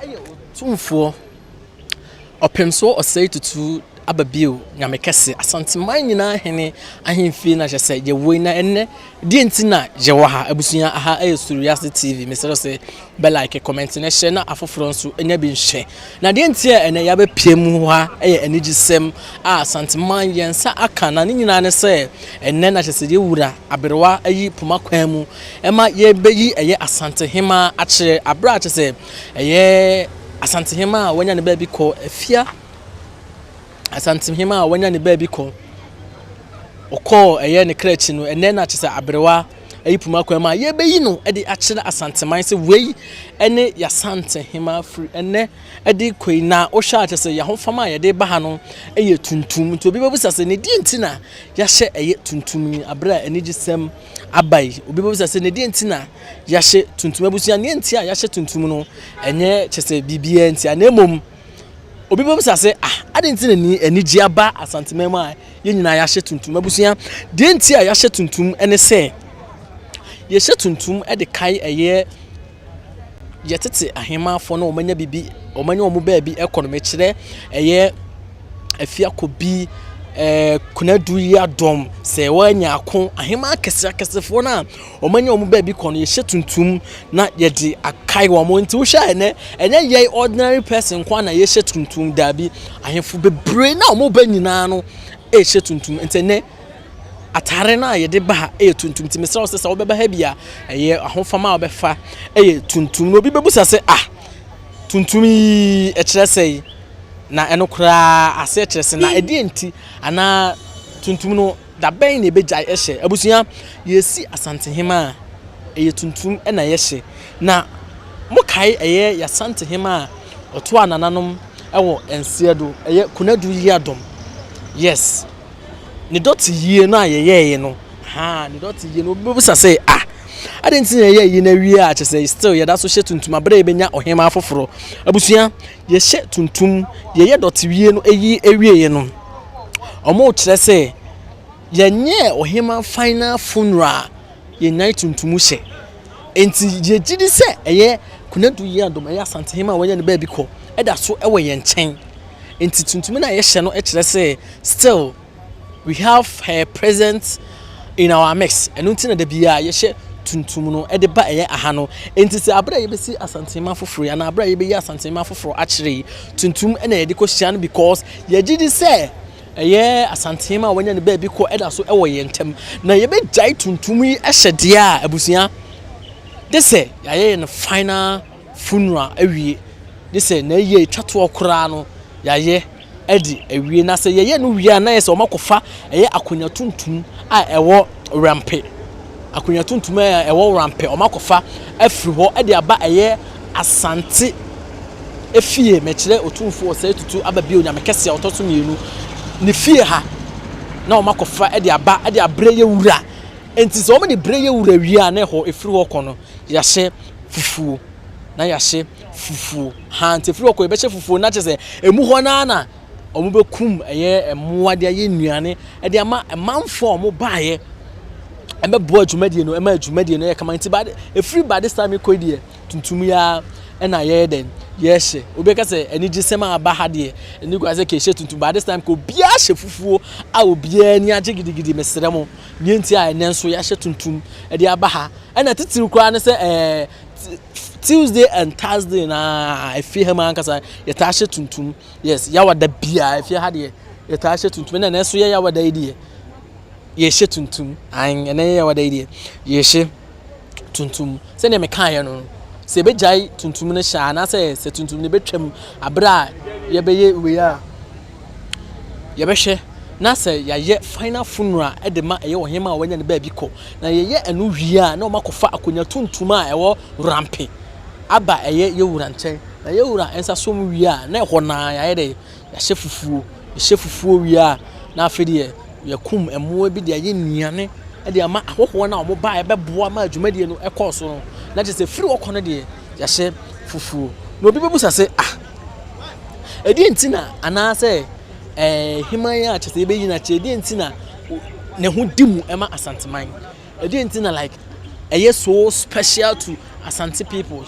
Aha yɛ Otumfoɔ Ɔpemsoɔ Ɔsɛe Tutu aba bio, Nyame kɛse, Asanteman nyinaa hene ahemfie na kyerɛ sɛ yɛwɔ yi na ɛnnɛ deɛ nti na yɛwɔ ha abusua aha yɛ Suriase TV mesrɛ wo sɛ bɛ like comment na hyɛ na afoforɔ nso nya bi nhwɛ na deɛ nti a ɛnnɛ yɛabɛpie mu ha yɛ anigyesɛm a Asanteman yɛn nsa aka na ne nyinaa ne sɛ ɛnnɛ na kyerɛ sɛ yɛwura aberewa ayi poma kwan mu ɛma yɛbɛyi ɛyɛ Asantehemaa akyerɛ aberɛ a kyerɛ sɛ ɛyɛ Asantehemaa a wanya ne baabi kɔ afia Asantehemaa a wanya ne baabi kɔ ɔkɔɔ ɛyɛ ne kra akyi no ɛnɛ na kyerɛ sɛ aberewa ayi poma kwan mu a yɛbɛyi no de akyerɛ Asanteman sɛ wei ɛne yɛasantehemaa firi ɛnɛ ɛde kɔ yi na wohwɛ a kyerɛ sɛ yɛahofam a yɛde ba ha no ɛyɛ tuntum nti obi bɛbisa sɛ ne deɛ nti na yɛahyɛ ɛyɛ tuntum yi aberɛ a anigyesɛm aba yi. Obi bɛbisa sɛ, na deɛ nti na yɛahyɛ tuntum? Abusua, nea nti a yɛahyɛ tuntum no, ɛnyɛ kyɛ sɛ biribiara nti a, na mmom obi bɛbisa sɛ, ah, adɛn nti na ni anigye aba Asanteman mu a yɛn nyinaa yɛahyɛ tuntum? Abusua, deɛ nti a yɛahyɛ tuntum ne sɛ, yɛhyɛ tuntum de kae ɛyɛ yɛtete ahemmafoɔ na wɔanya biribi, wɔanya wɔn baabi kɔ no, mekyerɛ ɛyɛ Afiakobi, ɛɛ Konadu Yiadom, sɛ wɔanya ako, ahemmaa akɛse akɛsefoɔ no a wɔanya wɔn baabi kɔ no, yɛhyɛ tuntum na yɛde akae wɔn. Nti wohwɛ a ɛnɛ, ɛnyɛ yɛn ordinary person nko ara na yɛhyɛ tuntum, daabi, ahemfo bebree no a wɔba nyinaa no ɛrehyɛ tuntum. Nti ɛnɛ, Atare no a yɛde ba ha yɛ tuntum nti mesrɛ wo sɛ sɛ wobɛba ha bi a ɛyɛ ahofama a wobɛfa yɛ tuntum na obi bɛbusa sɛ ah tuntum yi ɛkyerɛ sɛ na ɛno koraa aseɛ kyerɛ sɛ na ɛdeɛ nti anaa tuntum no da bɛn na ɛbɛgyae ɛhyɛ abusua yɛsi Asantehema a ɛyɛ tuntum na yɛhyɛ na mokae ɛyɛ yɛasantehema a ɔtoa nananom ɛwɔ nseɛ do ɛyɛ Konadu Yiadom yes Ne dɔte yie no a yɛyɛeɛ no, haa, ne dɔte yie no, obi bɛbisa sɛ, ah, adɛn nti na yɛyɛ yie no awie a kyɛ sɛ still yɛda so hyɛ tuntum aberɛ a yɛbɛnya ɔhemaa foforɔ. Abusua, yɛhyɛ tuntum, yɛyɛ dɔte wie no ayi awieɛ no, wɔkyerɛ sɛ yɛnyɛɛ ɔhemaa final funeral a yɛnyae tuntum hyɛ. Enti yɛgye di sɛ ɛyɛ Konadu Yiadom, ɛyɛ Asantehema a wanya ne baabi kɔ, ɛda so wɔ yɛn nkyɛn. Nti tuntum no a yɛhyɛ no kyerɛ sɛ still we have her presence in our mix. Ɛno nti na da biara yɛhyɛ tuntum no de ba ɛyɛ aha no. Nti sɛ abere a yɛbɛsi Asantehema foforɔ yi anaa abere a yɛbɛyi Asantehema foforɔ akyerɛ yi, tuntum na yɛde kɔhyia no because yɛgye di sɛ ɛyɛ Asantehema a wanya ne baabi kɔ ɛda so ɛwɔ yɛn ntam. Na yɛbɛgyae tuntum yi hyɛ deɛ a abusua de sɛ yɛayɛ yɛn final funeral awie gye sɛ n'ayie a ɛtwa toɔ koraa no yɛayɛ adi awie na sɛ yɛyɛ no wie a na yɛ sɛ wɔakɔfa ɛyɛ akonnwa tuntum a ɛwɔ Wrampe akonnwa tuntum a ɛwɔ Wrampe wɔakɔfa afiri hɔ de aba ɛyɛ Asante efie mɛkyerɛ Otumfoɔ Osei Tutu aba bio Nyame kɛseɛ a ɔtɔ so mmienu ne fie ha na wɔakɔfa de aba de abrɛ yɛ wura nti sɛ wɔde brɛ yɛ wura wie a na ɛhɔ ɛfiri hɔ kɔ no yɛahyɛ fufuo na yɛahyɛ fufuo ha nti ɛfiri hɔ kɔ yɛbɛhyɛ fufuo na kyerɛ sɛ ɛmu hɔ naa na wɔn bɛkum ɛyɛ mmoa de ayɛ nnuane de ama manfoɔ a wɔn baeɛ ɛbɛboa dwumadie no ɛma dwumadie no yɛ kama nti ba ɛfiri ba this time kɔ deɛ tuntum yi ara ɛna yɛyɛ dɛn yɛhyɛ obi ka sɛ anigyesɛm a aba ha deɛ ɛni kwan sɛ kɛhyɛ tuntum ba this time kɔ obiara hyɛ fufuo a obiara ani agye gidigidi mesrɛ mo nea nti a ɛnɛ nso yɛahyɛ tuntum ɛde aba ha Ɛna titiriw koraa ne sɛ ɛɛ Tuesday and Thursday na efie ha mu ankasa yɛtaa hyɛ tuntum. Yes, yawada biara efie ha deɛ yɛtaa hyɛ tuntum. Ɛna ɛnɛ nso yɛ yawada yi deɛ yɛhyɛ tuntum. Ayi ɛnɛ yɛ yawada yi deɛ yɛhyɛ tuntum. Sɛdeɛ mekaeɛ no sɛ yɛbɛgyae tuntum no hyɛ anaasɛ sɛ tuntum no bɛtwam abere a yɛbɛyɛ wei a yɛbɛhwɛ na sɛ yɛayɛ final funeral de ma ɛyɛ ɔhemmaa a wanya ne baabi kɔ, na yɛyɛ ɛno wie a na wɔakɔfa akonnwa tuntum a ɛwɔ rampe aba ɛyɛ yɛwura nkyɛn, na yɛwura nsa som wie a na ɛhɔ naa yɛayɛ dɛ yɛahyɛ fufuo, yɛhyɛ fufuo wie a na afei deɛ yɛkum mmoa bi de ayɛ nnuane de ama ahɔhoɔ no a wɔba a ɛbɛboa ma dwumadie no ɛkɔɔ so no, na kyerɛ sɛ firi hɔ kɔ no deɛ yɛahyɛ fufuo. Na obi bɛbusa sɛ ah Ɛdeɛn nti na anaasɛ ɛɛ heman a kyerɛ sɛ yɛbɛyi no akyerɛ ɛdeɛn nti na ne ho di mu ɛma Asanteman ɛdeɛn nti na like ɛyɛ so special to Asante people.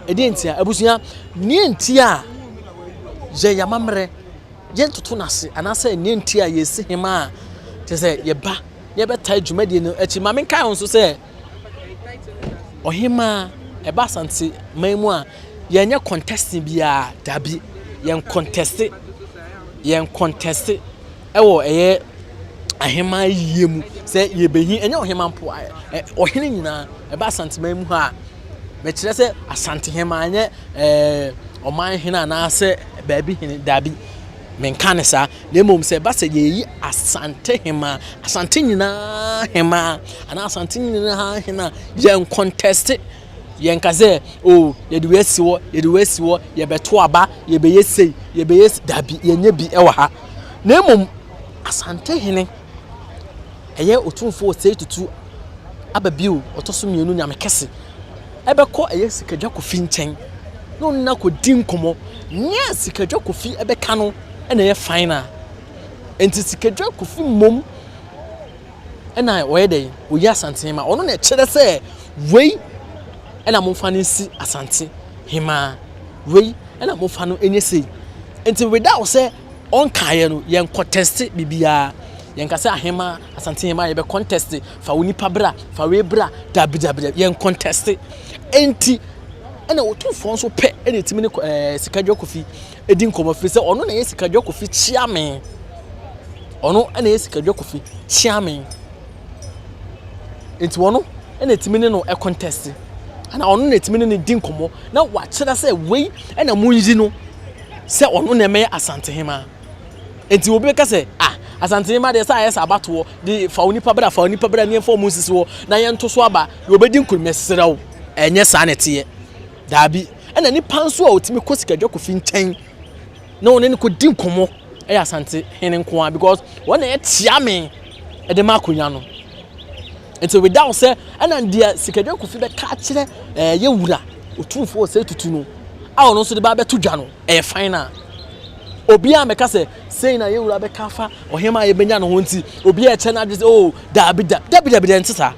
Ɛdeɛ ntia? Abusua, neɛ nti a yɛ yamammerɛ yɛntoto no ase anaasɛ neɛ nti a yɛsi hema a kyerɛ sɛ yɛba na yɛbɛtae dwumadie no akyi. Ma menkae wo nso sɛ ɔhemaa ɛba Asante man mu a yɛnyɛ contesting biara, dabi, yɛn conteste, yɛn conteste ɛwɔ ɛyɛ ahemaa yie mu sɛ yɛbɛhi ɛnyɛ ɔhemaa mpo, ɔhene nyinaa ɛba Asante man mu ha a mekyerɛ sɛ Asante hemaa ɛnyɛ ɛɛ ɔman hene anaasɛ baabi hene, dabi, menka ne saa, na mmom sɛ ɛba sɛ yɛyi Asante hemaa, Asante nyinaa hemaa anaa Asante nyinaa hene a, yɛn conteste, yɛnka sɛ o oh, yɛde wei asi hɔ, yɛde wei asi hɔ, yɛbɛto aba, yɛbɛyɛ sei, yɛbɛyɛ sei, dabi, yɛnyɛ bi wɔ ha, na mmom Asante hene ɛyɛ Otumfoɔ Osei Tutu aba bio ɔtɔ so mmienu Nyame kɛse ɛbɛkɔ ɛyɛ Sikadwa Kofi nkyɛn na ɔno no akɔdi nkɔmmɔ. Nea Sikadwa Kofi ɛbɛka no ɛna ɛyɛ final. Nti Sikadwa Kofi mmom ɛna ɔyɛ dɛn? Ɔyi Asante hema. Ɔno na ɛkyerɛ sɛ wei ɛna momfa no nsi Asante hemaa, wei ɛna momfa no nyɛ sei. Nti without sɛ ɔnkaeɛ no, yɛn contest biribiara. Yɛnka sɛ ahema, Asante hema yɛbɛ contest, fa wo nipa bra, fa wei bra, dabi dabi dabi, yɛn contest. Enti ɛna Otumfoɔ nso pɛ ɛna ɛtumi ne ɛɛ Sikadwa Kofi ɛdi nkɔmmɔ, firi sɛ ɔno na ɛyɛ Sikadwa Kofi kyeame. Ɔno ɛna ɛyɛ Sikadwa Kofi kyeame. Nti ɔno ɛna ɛtumi ne no ɛcontest, ɛna ɔno na ɛtumi ne no di nkɔmmɔ na wakyerɛ sɛ wei ɛna monyi no sɛ ɔno na ɛmɛyɛ Asante hemaa. Nti obi bɛka sɛ ah, Asante hemaa deɛ sɛ ayɛ sɛ abatoɔ de fa onipa bra, fa onipa bra ne yɛmfa ɔmo nsisi hɔ na yɛnto so aba na obɛdi nkunim. Mesrɛ wo, ɛnyɛ saa na ɛteɛ, daabi. Ɛna nipa nso a ɔtumi kɔ Sikadwa Kofi nkyɛn na ɔne no kɔdi nkɔmmɔ ɛyɛ Asante hene nko ara, because wɔn na ɛtia me ɛde ma akonnwa no. Nti without sɛ ɛna deɛ Sikadwa Kofi bɛka akyerɛ ɛyɛ wura Otumfoɔ Osei Tutu no a ɔno nso de ba abɛto dwa no ɛyɛ final. Obiara mɛka sɛ sei na yɛwura bɛka afa ɔhema a yɛbɛnya no ho, nti obiara ɛkyɛ no adwene sɛ oh daabi da dabi dabi deɛ nte saa.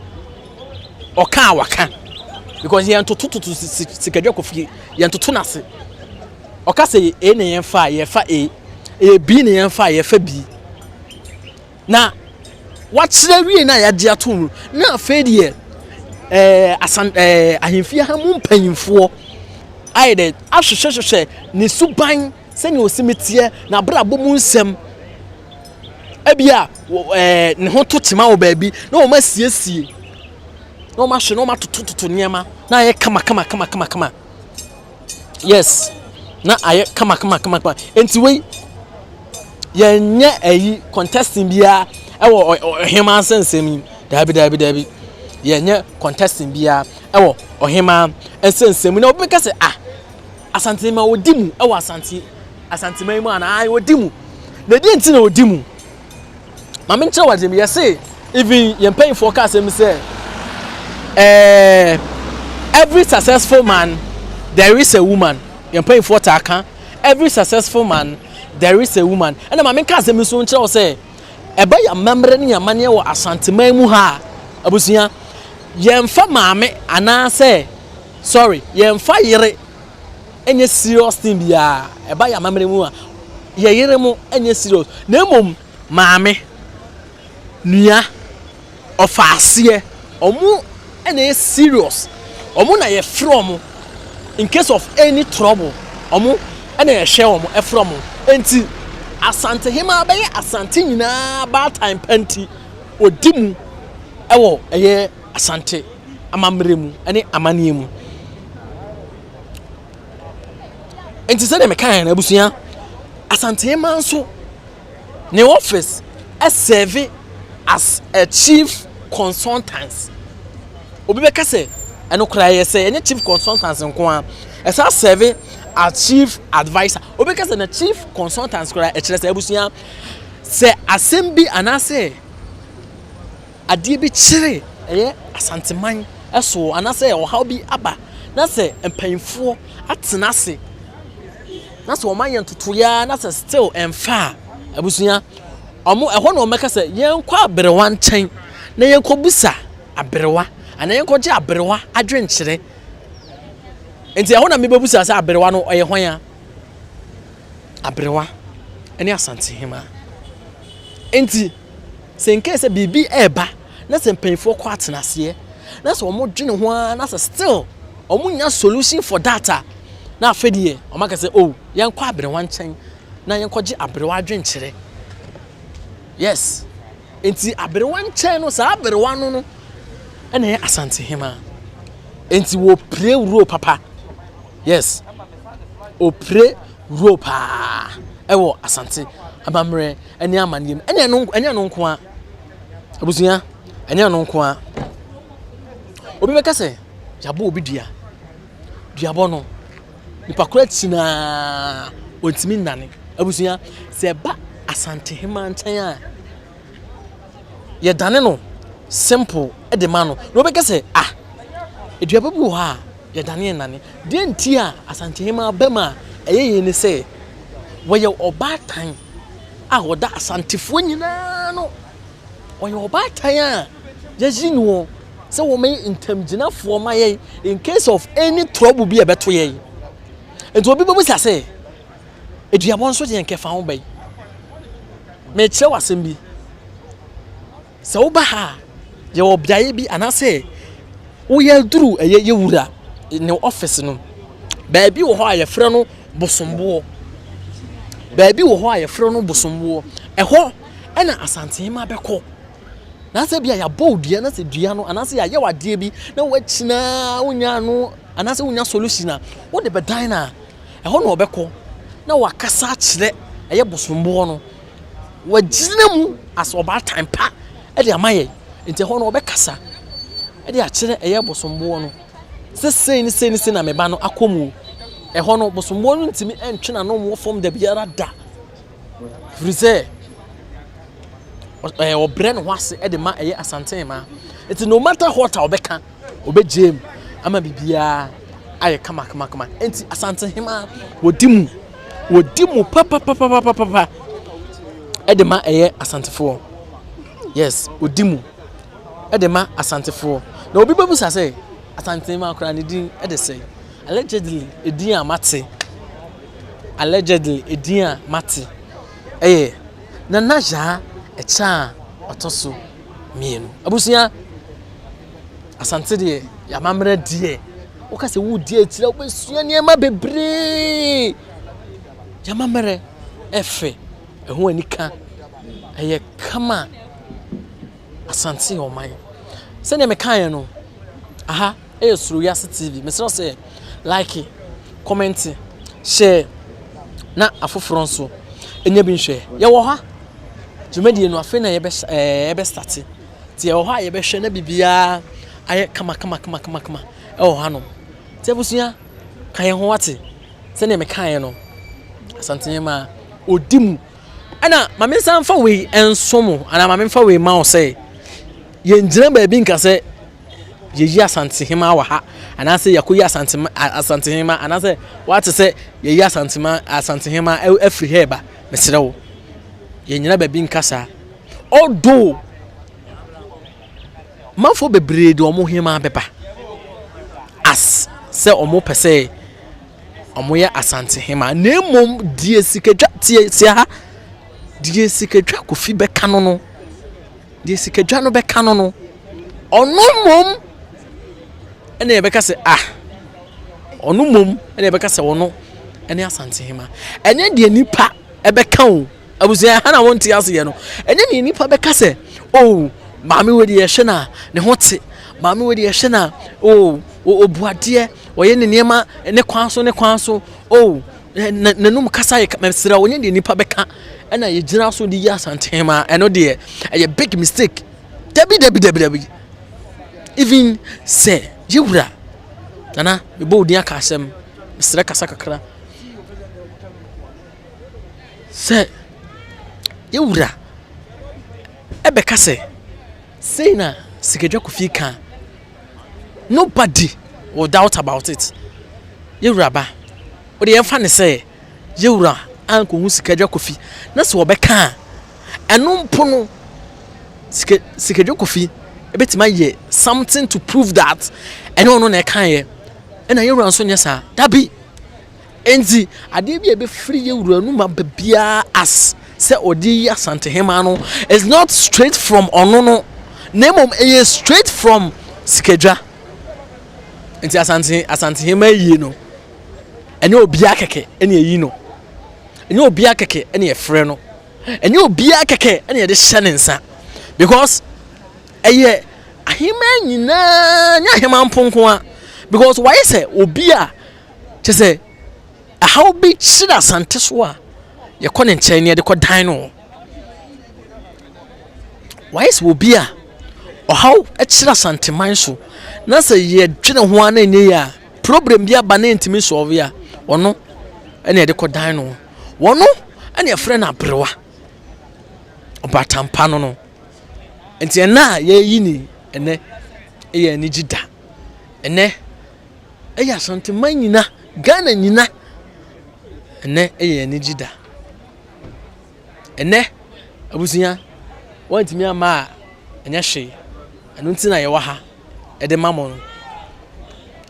Ɔka a waka, because yɛn totototo Sikadwa Kofi yɛn toto n'ase. Ɔka sɛ A na yɛn fa a yɛfa A, ɛyɛ B na yɛn fa a yɛfa B. Na wakyerɛ wie na yɛagye ato mu na afei deɛ ɛɛ asan ɛɛ ahemfie ha mu mpanyinfoɔ ayɛ dɛ ahwehwɛhwehwɛ ne suban sɛnea osi mi teɛ n'abrabɔ mu nsɛm, ebia ɛɛ ne ho to kyema wɔ baabi na wɔn asiesie na wɔn ahwɛ na wɔn atotototo nneɛma na ayɛ kama kama kama kama kama. Yes, na ayɛ kama kama kama kama. Nti wei yɛnyɛ ayi contesting biara ɛwɔ ɔhemaa nsɛnsɛm yi, daabi daabi daabi, yɛnyɛ contesting biara ɛwɔ ɔhemaa nsɛnsɛm yi. Na obi bɛka sɛ ah, Asantehema ɔdi mu ɛwɔ Asante Asanteman yi mu anaa? Ɔdi mu. Na ɛdeɛ nti na ɔdi mu? Maame nkyerɛ wɔ adeɛ yɛse even yɛn mpanyinfoɔ ka asɛm sɛ ɛɛ every successful man there is a woman. Yɛn mpanyinfoɔ taa ka every successful man there is a woman. Ɛna maame nka asɛm nso nkyerɛ wɔ sɛ ɛba yɛ amammerɛ ne yɛn amanneɛ wɔ Asanteman mu ha a, abusua, yɛmfa maame anaasɛ sorry, yɛmfa yere ɛnyɛ serious thing biara. Ɛba yɛ amammerɛ mu a, yɛ yere mo ɛnyɛ serious, na mmom maame, nua, ɔfa aseɛ, ɔmo ɛna ɛyɛ serious. Ɔmo na yɛfrɛ ɔmo in case of any trouble, ɔmo ɛna yɛhwɛ ɔmo ɛfrɛ ɔmo. Nti Asantehema bɛyɛ Asante nyinaa baatan pa, nti odi mu ɛwɔ ɛyɛ Asante amammerɛ mu ɛne amanneɛ mu. Nti sɛdeɛ meka yɛn no, abusua, Asantehema nso ne office ɛserve as a chief consultant. Obi bɛka sɛ ɛno koraa yɛ sɛ ɛnyɛ chief consultant nko a, ɛsan serve as chief adviser. Obi bɛka sɛ na chief consultant koraa ɛkyerɛ sɛ, abusua, sɛ asɛm bi anaasɛ adeɛ bi kyerɛ ɛyɛ Asanteman ɛso anaasɛ ɔhaw bi aba na sɛ mpanyinfoɔ atena ase na sɛ wɔn ayɛ ntotoeɛ na sɛ still ɛmfa a, abusua, ɔmo ɛhɔ na wɔn bɛka sɛ yɛnkɔ aberewa nkyɛn na yɛnkɔ busa aberewa anaa yɛnkɔgye aberewa adwenkyerɛ. Nti ɛhɔ na mebɛbusa sɛ aberewa no ɔyɛ hwan a? Aberewa ne Asantehema. Nti sɛ nkɛɛ sɛ biribi ɛreba na sɛ mpanyinfoɔ kɔ atenaseɛ na sɛ wɔn dwene ho ara na sɛ still wɔn nya solution for that a, na afei deɛ wɔn aka sɛ oh, yɛnkɔ aberewa nkyɛn na yɛnkɔgye aberewa adwenkyerɛ. Yes, nti aberewa nkyɛn no, saa aberewa no no ɛna ɛyɛ Asantehema. Nti wɔpire wuro papa. Yes, ɔpire wuro paa ɛwɔ Asante amammerɛ ɛne amanneɛ mu. Ɛne ɛno, ɛnyɛ ɛno nko ara. Abusua, ɛnyɛ ɛno nko ara. Obi bɛka sɛ yɛabɔ obi dua. Duabɔ no, nipa koro akyi no ara ɔntumi nnane. Abusua, sɛ ɛba Asantehema nkyɛn a, yɛdane no simple de ma no. Na wobɛka sɛ, ah, aduaba bi wɔ hɔ a yɛdane nnane. Deɛ nti a Asantehema aba mu a ɛyɛ yie ne sɛ, wɔyɛ ɔbaatan a ɔda Asantefoɔ nyinaa ano. Ɔyɛ ɔbaatan a yɛayi noɔ sɛ wɔmmɛyɛ ntamgyinafoɔ ma yɛn in case of any trouble bi a ɛbɛto yɛn. Nti obi bɛbisa sɛ, aduabɔ nso deɛ nkɛfa ho bɛn? Mekyerɛ wo asɛm bi. Sɛ woba ha a, yɛwɔ beaeɛ bi anaasɛ woyɛ duru ɛyɛ yɛ wura ne office no. Baabi wɔ hɔ a yɛfrɛ no bosomboɔ. Baabi wɔ hɔ a yɛfrɛ no bosomboɔ. Ɛhɔ ɛna Asantehema bɛkɔ. Na sɛ bi a yɛabɔ wo dua na sɛ dua no anaasɛ yɛayɛ wo adeɛ bi na woakyina wonya ano anaasɛ wonya solution a, wode bɛdan no a, ɛhɔ na ɔbɛkɔ na wakasa akyerɛ ɛyɛ bosomboɔ no. Wagyina mu as ɔbaatan pa de ama yɛn. Nti ɛhɔ no ɔbɛkasa de akyerɛ ɛyɛ bosomboɔ no sɛ sei ne sei ne sei na me ba no akɔ mu. Ɛhɔ no bosomboɔ no ntumi ntwe n'ano wɔ fam da biara da. Firi sɛ ɛɛ ɔbrɛ ne ho ase de ma ɛyɛ Asantehema. Nti no matter what a ɔbɛka, ɔbɛgye mu ama biribiara ayɛ kama kama kama. Nti Asantehema wɔdi mu, wɔdi mu papapapapapa de ma ɛyɛ Asantefoɔ. Yes, ɔdi mu de ma Asantefoɔ. Na obi bɛbusa sɛ Asantehema koraa ne din de sɛn? Allegedly, edin a mate, allegedly edin a mate ɛyɛ Nana Yaa Ɛkyɛ a ɔtɔ so mmienu. Abusua, Asante deɛ, yɛamammerɛ deɛ, woka sɛ wodi akyire a wobɛsua nneɛma bebree. Yɛamammerɛ ɛfɛ, ɛho anika, ɛyɛ kama. Asante yɛ ɔman. Sɛdeɛ mekaeɛ no, aha ɛyɛ Suro Wiase TV. Mesrɛ wo sɛ like, comment, share na afoforɔ nso ɛnya bi nhwɛ. Yɛwɔ ha, dwumadie no afei na yɛbɛ ɛɛ yɛbɛ starte. Nti yɛwɔ hɔ a yɛbɛhwɛ na biribiara ayɛ kama kama kama kama kama ɛwɔ hanom. Nti abusua, ka yɛn ho wate. Sɛdeɛ mekaeɛ no, Asantehema ɔdi mu. Ɛna ma me nsa mfa wei nso mo anaa ma me mfa wei ma wo sɛ yɛngyina baabi nka sɛ yɛyi Asantehema wɔ ha anaasɛ yɛakɔyi Asantema Asantehema anaasɛ wate sɛ yɛyi Asantema Asantehema afiri ha ɛba. Mesrɛ wo, yɛnnyina baabi nka saa. Although manfoɔ bebree de wɔn hema bɛba as sɛ wɔn pɛ sɛ wɔyɛ Asantehema na mmom deɛ sikadwa tie tie ha deɛ sikadwa Kofi bɛka no no deɛ sikadwa no bɛka no no ɔno mmom ɛna yɛbɛka sɛ ah ɔno mmom ɛna yɛbɛka sɛ ɔno ɛne Asantehema. Ɛnyɛ deɛ nipa ɛbɛka o. Abusua ɛha na wɔnte aseɛ no. Ɛnyɛ deɛ nipa bɛka sɛ oh maame wei deɛ yɛhwɛ no a ne ho te, maame wei deɛ yɛhwɛ no a oh ɔbu adeɛ, ɔyɛ ne nneɛma ne kwan so ne kwan so oh n'anum kasa yɛ mesrɛ wo, ɛnyɛ deɛ nipa bɛka ɛna yɛgyina so de yi Asantehema. Ɛno deɛ ɛyɛ big mistake. Dabi dabi dabi dabi. Even sɛ yɛwura Nana mebɔ wo din aka asɛm, mesrɛ kasa kakra. Sɛ yɛwura ɛbɛka sɛ sei na Sikadwa Kofi ka, nobody will doubt about it. Yɛwura ba, wode yɛmfa ne sɛ yɛwura ankɔhu Sikadwa Kofi na sɛ wɔbɛka a, ɛno mpo no Sika Sikadwa Kofi ɛbɛtumi ayɛ something to prove that ɛnyɛ ɔno na ɛkaeɛ. Ɛna yɛn wura nso nyɛ saa. Dabi. Enti adeɛ bi a ɛbɛfiri yɛn wura no ma ba biara as sɛ ɔde yi Asantehema no is not straight from ɔno no na mmom ɛyɛ straight from Sikadwa. Nti Asante Asantehema yie no ɛnyɛ obiara kɛkɛ ɛna ɛyi no. Ɛnyɛ obiara kɛkɛ ɛna ɛfrɛ no. Ɛnyɛ obiara kɛkɛ ɛna yɛde hyɛ ne nsa because ɛyɛ ahemmaa nyinaa nyɛ ahemmaa mpo nko a because wayɛ sɛ obi a kyɛ sɛ ɛhaw bi kyerɛ asante so a yɛkɔ ne nkyɛn ne yɛde kɔ dan no wayɛ sɛ obi a ɔhaw kyerɛ asanteman so na sɛ yɛdwene ho a na ɛnyɛ yie a problem bi aba na ɛntumi solve a ɔno ɛna yɛde kɔ dan no wɔno ɛna yɛfrɛ no aberewa ɔbatampa no no Nti ɛnnɛ a yɛreyi ni ɛnɛ yɛ anigye da. Ɛnɛ ɛyɛ Asanteman nyina, Ghana nyina, ɛnɛ yɛ anigye da. Ɛnɛ abusua wɔntumi amma a ɛnyɛ hwee. Ɛno nti na yɛwɔ ha ɛde ma mo no.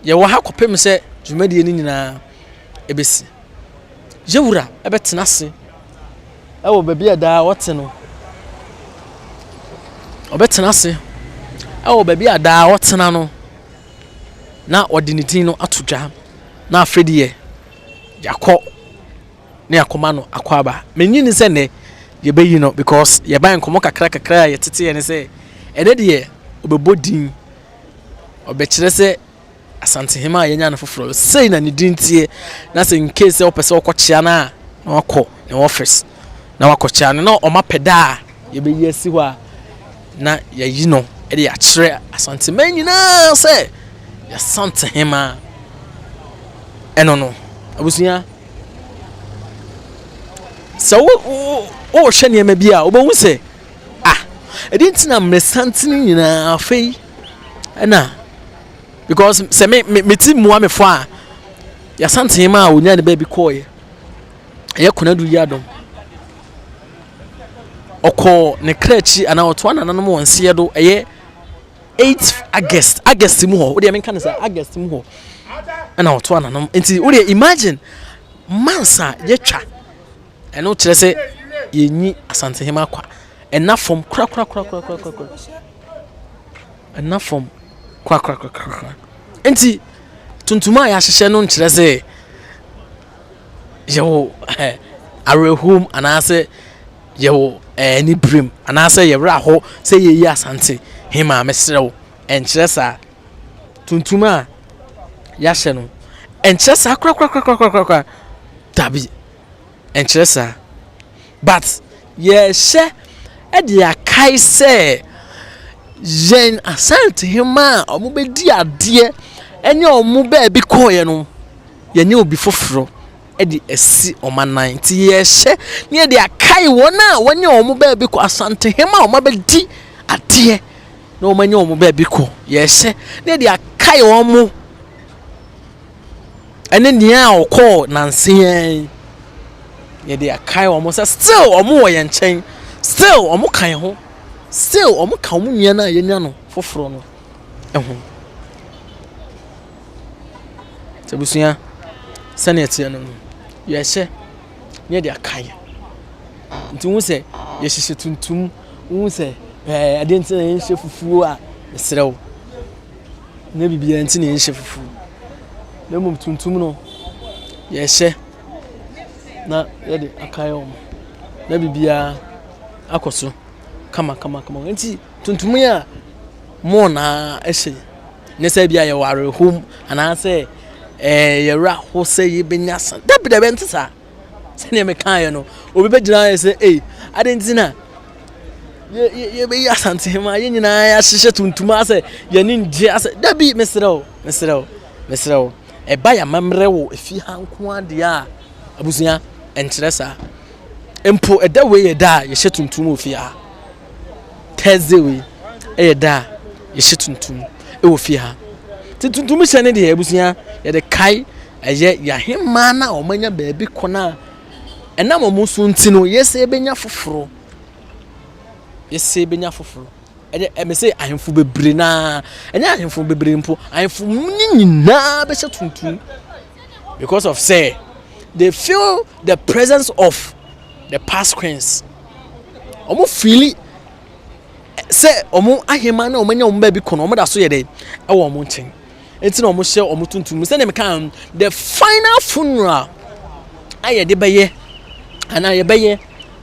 Yɛwɔ ha kɔpem sɛ dwumadie no nyinaa ɛbɛsi. Yɛwura ɛbɛtena ase wɔ baabi a daa ɔte no. Ɔbɛtena ase wɔ baabi a daa ɔtena no na ɔde ne din no ato dwa na afei deɛ yɛakɔ ne yɛakɔma no akwaaba. Menye ni sɛ nnɛ yɛbɛyi no because yɛbae nkɔmmɔ kakra kakra a yɛteteɛ ne sɛ ɛnɛ deɛ ɔbɛbɔ din, ɔbɛkyerɛ sɛ Asantehene a yɛanya no foforɔ no, sei na ne din teɛ, na sɛ in case sɛ wopɛ sɛ wokɔkyea no a, na wakɔ ne office na wakɔkyea no, na ɔma pɛ da a yɛbɛyi asi hɔ a, na yɛayi no de akyerɛ Asanteman nyinaa sɛ yɛasantehema ɛno no. Abusua, sɛ wohwɛ nneɛma bi a, wobɛhu sɛ ah, ɛde nti na mmerɛsantene nyinaa afei ɛna because sɛ me me me ti mua me fo a yasantee ma a onya ne baabi kɔɔeɛ ɛyɛ konadu yi adom ɔkɔɔ ne kra akyi anaa ɔtoa nananom wɔn nseɛ do ɛyɛ 8 august august mu hɔ wodeɛ menka ne sɛ august mu hɔ ɛna ɔtoa nananom nti wodeɛ imagine months a yɛtwa ɛno kyerɛ sɛ yɛnyi asantehema kwa ɛna fam korakorakorakorakorakora Ɛnna fam korakorakorakora. Enti tuntum a yɛahyehyɛ no nkyerɛ sɛ yɛwɔ awerɛhoɔ mu anaasɛ yɛwɔ anibere mu anaasɛ yɛn werɛ aho sɛ yɛreyi Asante Hemaa. Mesrɛ wo, ɛnkyerɛ saa. Tuntum a yɛahyɛ no, ɛnkyerɛ saa korakorakorakorakora. Dabi. Ɛnkyerɛ saa. But yɛrehyɛ de akae sɛ yɛn Asantehema a wɔbɛdi adeɛ ne wɔn baabi kɔeɛ no, yɛnyɛ obi foforɔ de asi wɔn anan. Nti yɛrehyɛ na yɛde akae wɔn a wɔne wɔn baabi kɔ, Asantehema a wɔabɛdi adeɛ na wɔanya wɔn baabi kɔ. Yɛrehyɛ na yɛde akae wɔn. Ɛne nea ɔkɔɔ nansa yi ara yi, yɛde akae wɔn sɛ still wɔn wɔ yɛn nkyɛn, still wɔn ka yɛn ho, still wɔn ka wɔn nua no a yɛanya no foforɔ no ho. Nti abusua, sɛnea ɛteɛ no no, yɛhyɛ na yɛde akae. Nti wohu sɛ yɛhyehyɛ tuntum, wohu sɛ ɛɛ adeɛ nti na yɛnhyɛ fufuo a, mesrɛ wo. Nyɛ biribiara nti na yɛnhyɛ fufuo, na mmom tuntum no, yɛhyɛ na yɛde akae wɔn, na biribiara akɔ so kamakamakama. Nti tuntum yi a mo na ɛhyɛ yi, nyɛ sɛ ebia yɛwɔ awerɛhoɔ mu anaasɛ ɛɛ yɛn werɛ aho sɛ yɛbɛnya sa, dabi dabi ɛnte saa. Sɛdeɛ mekaeɛ no, obi bɛgyina ayɛ sɛ ei, adɛn nti na yɛbɛyi Asantehema, yɛn nyinaa yɛahyehyɛ tuntum asɛ yɛne ngye asɛ. Dabi, mesrɛ wo, mesrɛ wo, mesrɛ wo. Ɛba yɛ amammerɛ wɔ efie ha nko ara deɛ a, abusua, ɛnkyerɛ saa. Mpo ɛda wei yɛ da a yɛhyɛ tuntum wɔ fie ha. Thursday wei ɛyɛ da a yɛhyɛ tuntum wɔ fie ha. Nti tuntum hyɛ ne deɛ abusua yɛde kae ɛyɛ yɛahemmaa no a wɔanya baabi kɔ no a ɛnam wɔn so nti no yɛsɛ yɛbɛnya foforɔ. Yɛsɛ yɛbɛnya foforɔ. Ɛnyɛ ɛmɛ sɛ ahemfo bebree naa, ɛnyɛ ahemfo bebree mpo, ahemfo ne nyinaa bɛhyɛ tuntum because of sɛ they feel the presence of the past queens. Wɔn feeli sɛ wɔn ahemmaa na wɔn anya wɔn baabi kɔ no, wɔn da so yɛ dɛ ɛwɔ wɔn nkyɛn. Nti na wɔn hyɛ wɔn tuntum. Sɛdeɛ meka no, the final funeral a yɛde bɛyɛ anaa yɛbɛyɛ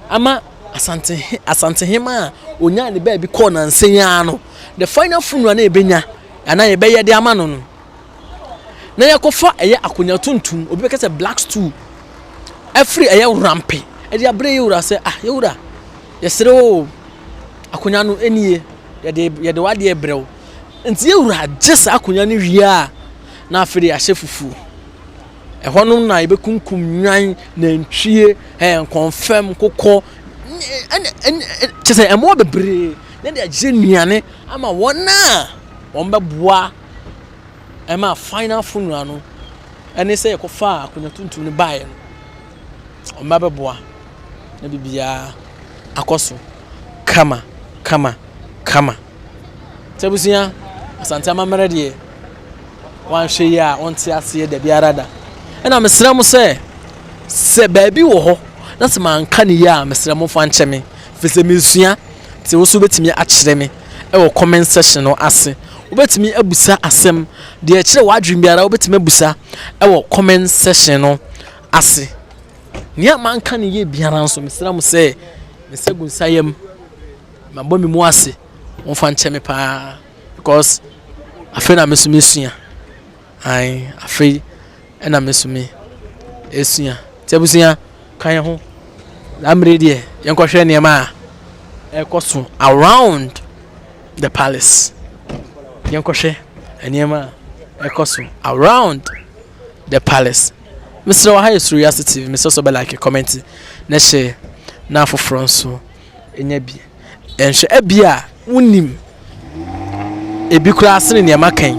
ama Asante Asantehema a onyaa ne baabi kɔɔ nansa yi ara no, the final funeral na yɛbɛnya anaa yɛbɛyɛ de ama no no, na yɛkɔfa ɛyɛ akonnwa tuntum, obi bɛka sɛ black stool, afiri ɛyɛ wurampe ɛde abrɛ yɛwura sɛ ah yɛwura yɛsrɛ o akonnwa no nie yɛde yɛde wadeɛ brɛ wo nti yɛwura gye saa akonnwa no wie a na afei de yɛahyɛ fufuo. Ɛhɔnom na yɛbɛkunkum nnwan, nantwie, ɛɛ nkɔnfɛm, nkokɔ, ɛne ɛne kyerɛ sɛ mmoa bebree na de agye nnuane ama wɔn a wɔbɛboa ɛma final funeral no ɛne sɛ yɛkɔfaa akonnwa tuntum no baeɛ no, wɔn bɛboa na biribiara akɔ so kama kama kama. Sɛ abusua, Asante amammerɛ deɛ wanhwɛ yie a ɔnte aseɛ da biara da. Ɛna mesrɛ mo sɛ, sɛ baabi wɔ hɔ na sɛ manka ne yie a, mesrɛ mo fa nkyɛ me. Firi sɛ mesua, nti wo nso wobɛtumi akyerɛ me wɔ comment section no ase. Wobɛtumi abusa asɛm, deɛ ɛkyerɛ w'adwene biara wobɛtumi abusa wɔ comment section no ase. Nea manka ne yie biara nso, mesrɛ mo sɛ, me nsa gu nsa yam, mabɔ me mu ase, momfa nkyɛ me paa because afei na me nso mesua. Ae, afei ɛna me nso me esua. Nti abusua, ka yɛn ho. Saa mmerɛ yi deɛ, yɛnkɔhwɛ nneɛma a ɛrekɔ so around the palace. Yɛnkɔhwɛ nneɛma a ɛrekɔ so around the palace. Mesrɛ wo, ha yɛ Soro Wiase TV. Mesrɛ sɛ wobɛ like, comment, na share na afoforɔ nso nya bi. Nhwɛ ebia wonim ebi koraa sene nea maka yi.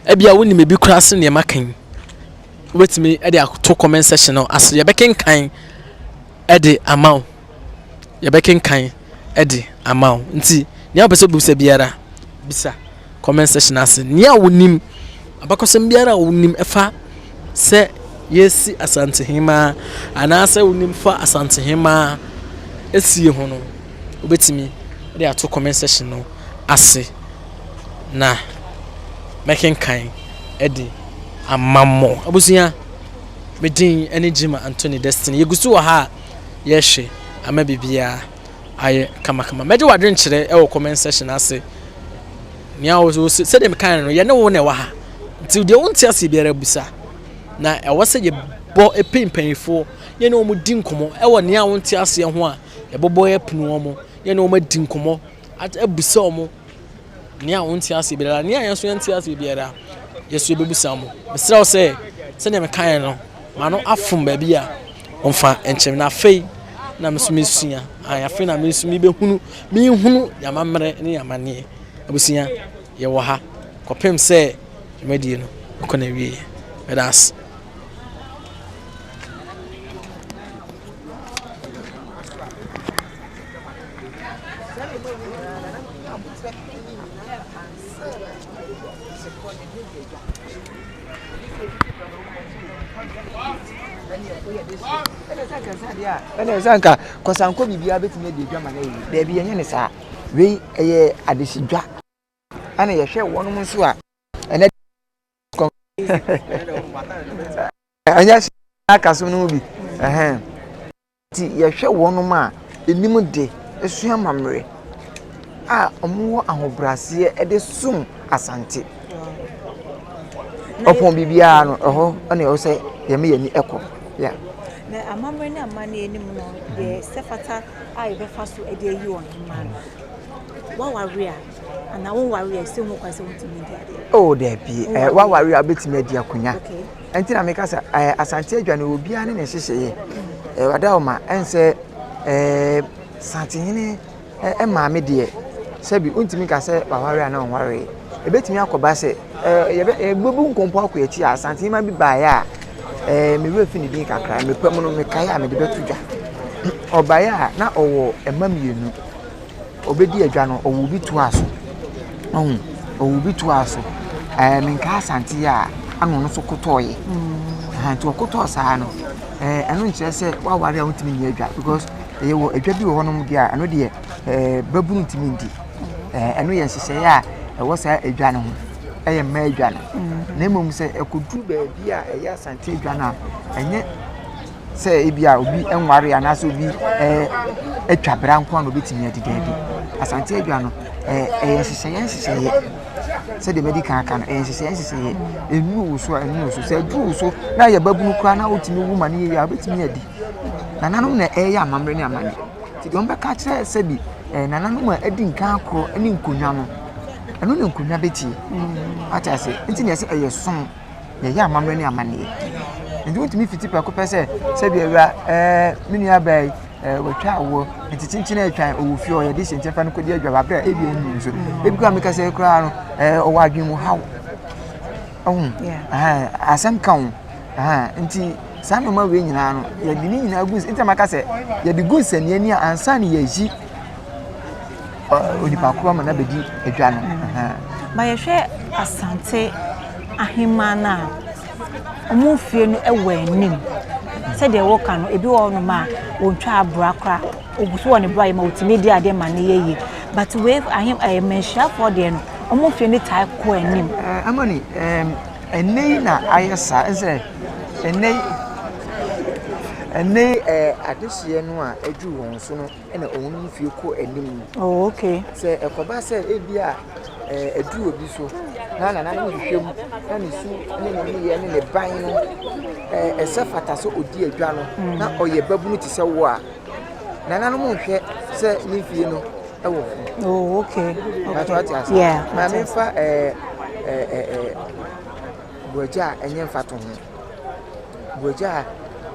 Ebia wonim ebi koraa sene nea maka yi. Wobɛtumi de ato comment section no ase. Yɛbɛkenkan de ama wo. Yɛbɛkenkan de ama wo. Nti nea wopɛ sɛ wobisa biara, bisa comment section ase. Nea wonim, abakɔsɛm biara a wonim ɛfa sɛ yɛresi Asantehemaa anaasɛ wonim fa Asantehemaa esie ho no, wobɛtumi de ato comment section no ase na mɛkenkan de ama mo. Abusua, me din ne Jima Anthony Destiny. Yɛgu so wɔ ha a yɛrehwɛ ama biribiara ayɛ kamakama. Mɛgye w'adwenkyerɛ wɔ comment section ase. Nea wo sɛdeɛ mekae no, yɛne wo na ɛwɔ ha. Nti deɛ wonte aseɛ biara bisa. Na ɛwɔ sɛ yɛbɔ ɛpɛ mpanyinfoɔ, yɛne wɔn di nkɔmmɔ ɛwɔ nea wonte aseɛ ho a, yɛbɔbɔ yɛpono wɔn, yɛne wɔn adi nkɔmmɔ, abisa wɔn nea wonte aseɛ biara, nea yɛn nso yɛnte aseɛ biara, yɛn nso yɛbɛbisa wɔn. Mesrɛ wo sɛ, sɛdeɛ mekaeɛ no, m'ano afom baabi a, wɔmfa nkyɛ me. Na afei na me nso mesua, afei na me nso mebɛhunu, mehunu yɛn amammerɛ ne yɛn amanneɛ. Abusua, yɛwɔ ha kɔpem sɛ dwumadie no bɛkɔ n'awieɛ. Meda ase. Ɛna ɛsɛ nka kɔsankɔ biribiara bɛtumi adi adwa ma no ayi daabi ɛnyɛ ne saa wei ɛyɛ adehyedwa ɛna yɛhwɛ wɔnom nso a ɛnɛ ɛnyɛ akasom no mu bi ɛhɛn nti yɛhwɛ wɔnom a ɛnim de sua amammerɛ a wɔwɔ ahobrɛaseɛ de som Asante. Ɔpɔn biribiara no ɛhɔ na ɛwɔ sɛ yɛma yɛn ani kɔ. Yeah. Na amammerɛ ne amanneɛ no mu no, deɛ sɛ fata a yɛbɛfa so de ayi ɔhemmaa no, woaware a anaa wonware a ɛsɛ ho kwan sɛ wontumi di adeɛ? Oh, daabi. Eh, woaware a wobɛtumi adi akonnwa. Ɛnti na meka sɛ eh, Asante adwa no obiara ne ne nhyehyɛeɛ. Eh, wada wo ma ɛnsɛ eh, Santehene eh, maame deɛ sɛbi wontumi nka sɛ waware anaa ɔnwaree. Ɛbɛtumi akɔba sɛ eh, yɛbɛ yɛbɛbu nkɔmpɔ akɔ akyi a Asantehema bi baeɛ a eh, me werɛ fi ne din kakra mmerɛ pa mu no mekae a mede bɛto dwa. Ɔbaeɛ a na ɔwɔ mma mmienu. ɔbɛdi adwa no, ɔwɔ obi toa so. Ɔhu, ɔwɔ obi toa so. Ɛɛ menkaa Asante yi a, ɛna ɔno nso kotɔɔeɛ. Mm. Nti ɔkotɔɔ saa no, ɛɛ ɛno nkyerɛ sɛ waware a wontumi nni adwa because ɛyɛ wɔ adwa bi wɔ hɔnom deɛ a ɛno deɛ ɛɛ babunu ntumi ndi. Ɛɛ ɛno yɛ nhyehyɛeɛ a ɛwɔ saa adwa no ho. Ɛyɛ mmaa adwa no. Mm. Na mmom sɛ ɛkɔduru baabi a ɛyɛ Asante adwa no a, ɛnyɛ sɛ ebia obi nware anaasɛ obi atwa bra nko ara na obetumi adi daabi. Asante adwa no, ɛyɛ nhyehyɛeɛ nhyehyɛeɛ. Sɛdeɛ madi kan aka no, ɛyɛ nhyehyɛeɛ nhyehyɛeɛ. Ɛnnuru wo so a, ɛnnuru wo so. Sɛ ɛduru wo so na yɛ babunu koraa na wotumi wo ma no yie a, wobɛtumi adi. Nananom na ɛreyɛ amammerɛ ne amanneɛ. Nti deɛ wɔbɛka akyerɛ sɛbi nananom a adi nkan akorɔ ne nkonnwa no, ɛno na nkonnwa bɛtie. Wate aseɛ? Nti na yɛsɛ ɛyɛ som. Yɛyɛ amammerɛ ne amanneɛ. Nti wontumi fiti prɛko pɛ sɛ sɛbi awura ɛɛ me nua baa yi ɛɛ watwa awoɔ nti kyinkyin a atwan ɔwɔ fie ɔyɛ de hyɛ nkyɛn fa no kɔdi adwa wɔ abere a ebi ɛnni nso. Ebi koraa meka sɛ koraa no ɛɛ ɔwɔ adwene mu haw. Ɔho ɛhɛn asɛm ka ho ɛhɛn nti saa nneɛma wei nyinaa no yɛde ne nyinaa gu nti na maka sɛ yɛde gu nsania ni a ansa na yɛayi onipa korɔ ma no abɛdi adwa no. Ba yɛhwɛ Asante aheman no a, wɔn mfie no wɔ anim. Sɛdeɛ woka no, ebi wɔ hɔnom a wɔntwa abra koraa. Ɔgu so wɔ ne bra yɛ ma ɔtumi di adeɛ ma no yɛ yie. But wei ahem ɛɛ mmanhyiafoɔ deɛ no, wɔn mfie no taa kɔ anim. Amani, ɛnnɛ yi na ayɛ saa sɛ ɛnnɛ yi ɛnnɛ yi adehyeɛ no a aduru wɔn so no na wɔn mfie kɔ anim no. Oh, okay. Sɛ ɛkɔba sɛ ebi a ɛduru obi so na nananom hwehwɛ mu na ne su ne ne nneyɛɛ ne ne ban no ɛsɛ fata sɛ ɔdi adwa no mm. na ɔyɛ babunu te sɛ wo a nananom nhwɛ sɛ ne mfie no ɛwɔ fam. Oh, okay. okay. Ate ase. Yeah. Maame nfa ɛɛ ɛɛ ɛɛ buagya a ɛnyɛ mfato ho. Buagya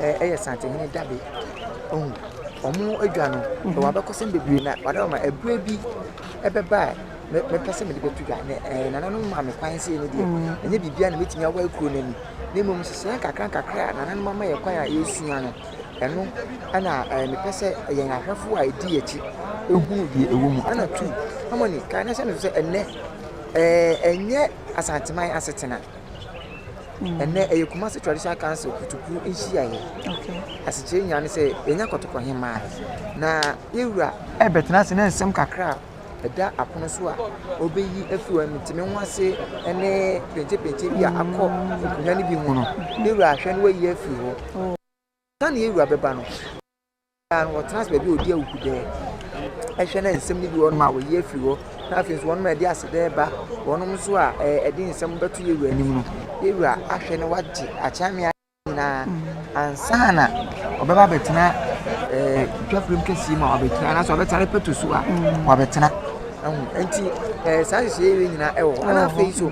a ɛyɛ Santehene dabe. Ohun. Wɔn adwa no, ɛwɔ abakɔsɛm bebree na wada ma ɛberɛ bi ɛbɛba a mɛpɛ sɛ mede bɛto dwa. Na ɛɛ nananom maa me kwan sei no deɛ, ɛnyɛ biribiara na mɛtumi awae kuro no ani. Na mmom nhyehyɛeɛ nkakra nkakra a nananom ama yɛn kwan a yɛresua no, ɛno na ɛɛ mepɛ sɛ yɛn ahwɛfoɔ a ɛdi yɛn akyi hunu deɛ ɛwɔ mu. Ɛna tu, Harmony, kae na hyɛ no nso sɛ ɛnnɛ ɛɛ ɛnyɛ Asanteman asetena. Ɛnnɛ ɛyɛ Kumasi Traditional Council kutukuo nhyiaeɛ. Asekyerɛ nyinaa ne sɛ yɛanya kɔtɔkɔ hemaa na yɛn wura rebɛtena ase na nsɛm kakra a ɛda apono so a ɔbɛyi afiri hɔ nti me ho ase ne penkyɛpenkyɛ bi a akɔ nkonnwa no bi ho no, yɛn wura ahwɛ na wayi afiri hɔ. Ansa na yɛn wura bɛba no, Biara no, wɔtena ase baabi a wɔdi awukudɛɛ hwɛ na nsɛm no bi wɔ hɔnom a wɔyi afiri hɔ, na afei nso wɔnom a ɛde asedɛɛ ba, wɔnom nso a ɛde nsɛm bɛto yɛn wura anim no, yɛn wura ahwɛ na wagye akyeame nyinaa ansa na ɔbɛba abɛtena ɛɛ dwaprem kɛseɛ mu a wabɛtena anaasɛ ɔbɛtena ne pɛtɔ so a wabɛtena. Ɛho nti ɛɛ saa nhyehyɛeɛ wei nyinaa ɛwɔ hɔ. Ɛna afei nso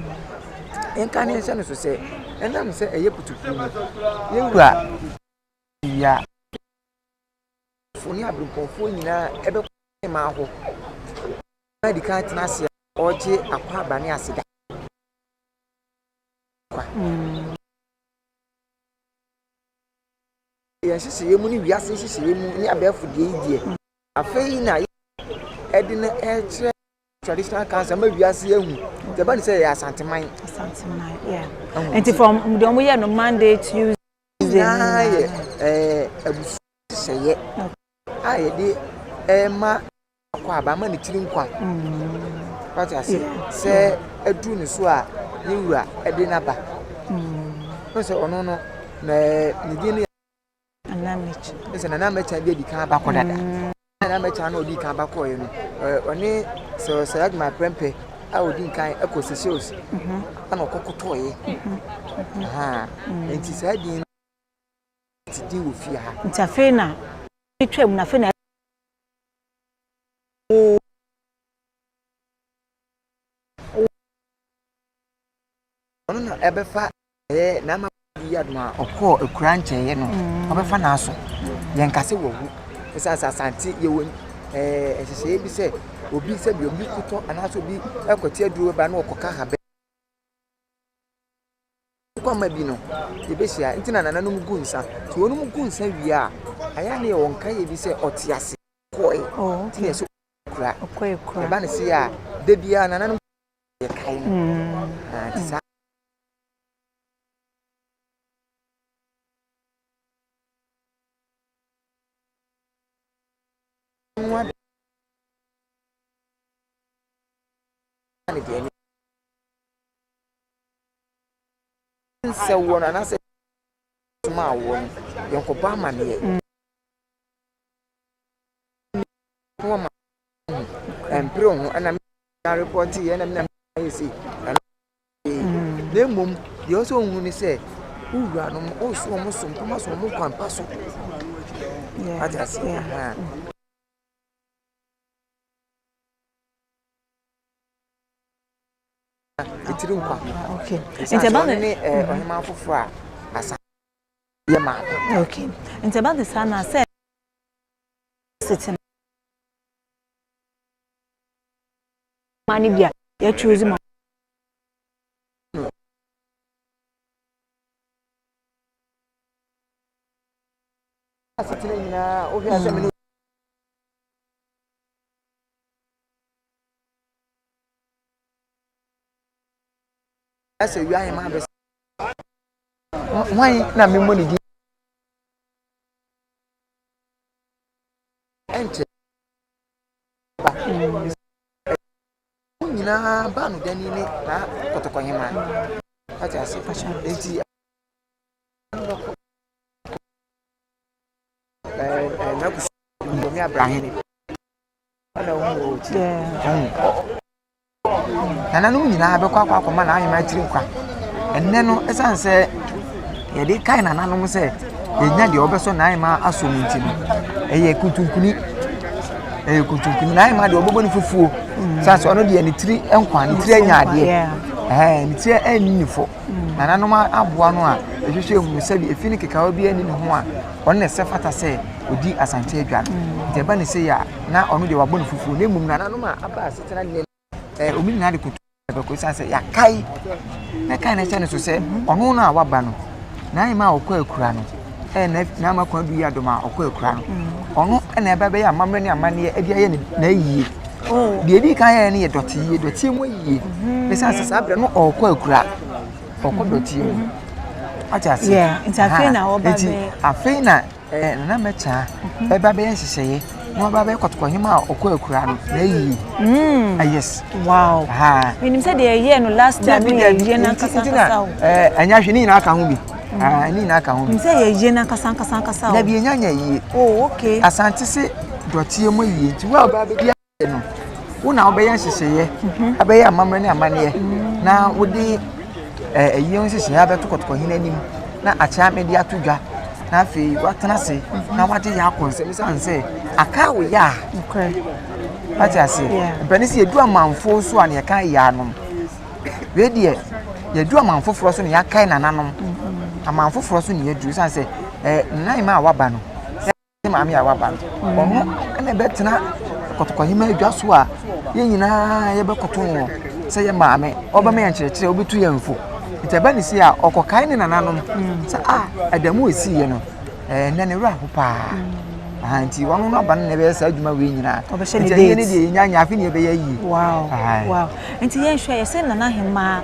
yɛnka ne nhyɛ no so sɛ ɛnam sɛ ɛyɛ putupuo no, yɛn wura wia Fo ne aberempɔnfoɔ nyinaa bɛkɔ hemaa hɔ na adi kan atena ase a ɔregye akwaaba ne aseda kwa. Yɛn nhyehyɛeɛ mu ne wiase nhyehyɛeɛ mu ne abɛɛfo deɛ yi deɛ, afei na yɛde no rekyerɛ traditional council ama wiase ahu. Nti ɛba ne sɛ yɛyɛ Asanteman. Asanteman, yeah. Nti from deɛ wɔyɛ no Monday, Tuesday. Nyinaa yɛ abusua nhyehyɛeɛ a yɛde rema akwaaba ama ne tiri nkwa. Wate ase? Sɛ aduru ne so a, ne wura de no aba. Wohu sɛ ɔno no, ne din no yɛ sɛ Nana Mɛkya bi adi kan aba kɔ dada. Nana Mɛkya no a ɔdii kan ba kɔeɛ no, ɔne Sir Sir Agyeman Prempeh a ɔdii kan kɔ Seychelles ɛna ɔkɔkotɔeɛ. Nti saa din no te din wɔ fie ha. Nti afei na twam na afei na Ɔno na ɛbɛfa Ɛyɛ n'ama bi adom a ɔkɔɔ akuraa nkyɛeɛ no, ɔbɛfa n'aso. Yɛnka sɛ wawu. Ɛsiane sɛ Asante yɛwɔ ɛɛ nhyehyɛeɛ bi sɛ obi sɛbi obi kotɔ anaasɛ obi kɔte aduro ba na ɔkɔka habɛ kwama bi no, yɛbɛhyia. Nti na nananom gu nsa. Nti wɔnom gu nsa wie a, ayɛ a na yɛwɔ nkaeɛ bi sɛ ɔte ase kɔe. Nti na yɛsɛ kura. akura. Ɛba ne se a, da biara nananom yɛkae no. Nti saa. Ne deɛ nsɛ woɔ no anaasɛ somaa woɔ no, yɛnkɔbɔ amaneɛ. Na wama hu ɛmpere wo ho ɛna na repɔte yɛ ɛna na yɛ sei ɛna na mmom deɛ ɔsɛ ohun ne sɛ wo wuranom woso wɔn so mpoma so wɔn kwan pa so ate aseɛ. Etiri nkwa. Okay. Nti ɛba ne ɔhemaa foforɔ a asa yɛ maame. Okay. Nti ɛba ne saa na sɛ sete ma ne bi a yɛ choose ma. Asetena nyinaa wohwɛ asɛm no. Sɛ wia ahema abɛsɛ hwan na memmɔ ne din ɛnkyɛ ba mo nyinaa ba no dani ne na kɔtɔkɔhema ate ase nti ɛɛ n'akusi mbɔmi abrahene ɛna ohun wɔ akyi Nananom nyinaa bɛkɔ akɔ akɔma n'ahemmaa tiri nkwa. Ɛnnɛ no, ɛsiane sɛ yɛde kae nananom sɛ yɛnya deɛ ɔbɛsɔ n'ahemmaa asɔ mu nti no, ɛyɛ kuntunkuni. Ɛyɛ kuntunkuni. N'ahemmaa deɛ ɔbɛbɔ ne fufuo. Sane sɛ ɔno deɛ ne tiri nkwa, ne tiri anya adeɛ. Ɛhɛn, ne tiri anni ne fɔ. Nananom aboa no a ɛhwehwɛ mu sɛbi efi ne kekawa bi anni ne ho a, ɔno na ɛsɛ fata sɛ ɔdi Asante adwa no. Nti ɛba ne sei a, na ɔno deɛ wabɔ ne fufuo. Na mmom nananom a aba asetena nnɛ no, wɔn nyinaa de kutu bɛkɔ ɛsiane sɛ yɛakae na kae na ɛhyɛ no so sɛ ɔno no a waba no, n'ahema a ɔkɔ akura no, ɛyɛ n'ama kwan du yi adom a ɔkɔ akura no, ɔno na ɛba bɛyɛ amammerɛ ne amanneɛ de ayɛ n'ayie. Oh. Deɛ ɛdi kan yɛɛ no yɛ dɔteyie, dɔteɛ mu ayie. Ɛsiane sɛ saa berɛ no ɔrekɔ akura, ɔkɔ dɔteɛ mu. Wate ase? Nti afei na ɔba bɛ. Nti afei na ɛɛ Nana Mɛkyaa mhm. ɛba bɛyɛ nhyehyɛeɛ na ɔba bɛyɛ kɔtɔkɔhema a ɔkɔ akura no na ayie. Mm. Ah, yes. Wow. Ha. Menim sɛ deɛ ɛyɛ no last time no yɛ yie nankasa ankasa o. Ɛɛ ɛnyɛ ahwɛ ne nyinaa ka ho bi. Mm. Ah, ne nyinaa ka ho bi. Menim sɛ yɛ yie nankasa ankasa ankasa o. Dabi enya nya yie. Oh, okay. Asante se dɔteɛ mu ayie nti wo a ɔba bɛdi no wo na wobɛyɛ nhyehyɛeɛ mhm. abɛyɛ amammerɛ ne amanneɛ na wode ɛyie nhyehyɛeɛ abɛto kɔtɔkɔhene anim na akyea de ato dwa na afei watena ase na wagye yɛ akɔ nsɛm sane sɛ aka wo yɛ a wate ase mpɛne sɛ yɛdu amanfoɔ so a ne yɛka yɛ anom wei deɛ yɛdu aman foforɔ so ne yɛakae nananom mhm. aman foforɔ so ne yɛduru sane sɛ nnan ma a waba no Ne maame a waba no, ɔno na ɛbɛtena kɔtɔkɔhema adwa so a yɛn nyinaa yɛbɛkoto no sɛ yɛ maame. Ɔbɛma yɛn nkyerɛkyerɛ, ɔbɛtu yɛn fo. Nti ɛba ne sei a, ɔkɔkae ne nananom sɛ a ɛda mu ɛsiiɛ no, ɛnɛ ne werɛ aho paa. Aha, nti ɔno no aba no na ɛbɛyɛ saa adwuma wei nyinaa. Ɔbɛhyɛ ne Nti ɛyɛ ne deɛ yɛnya nya afe ne yɛbɛyɛ yie. Wow, wow. Nti yɛnhwɛ, yɛsɛ Nana Hemaa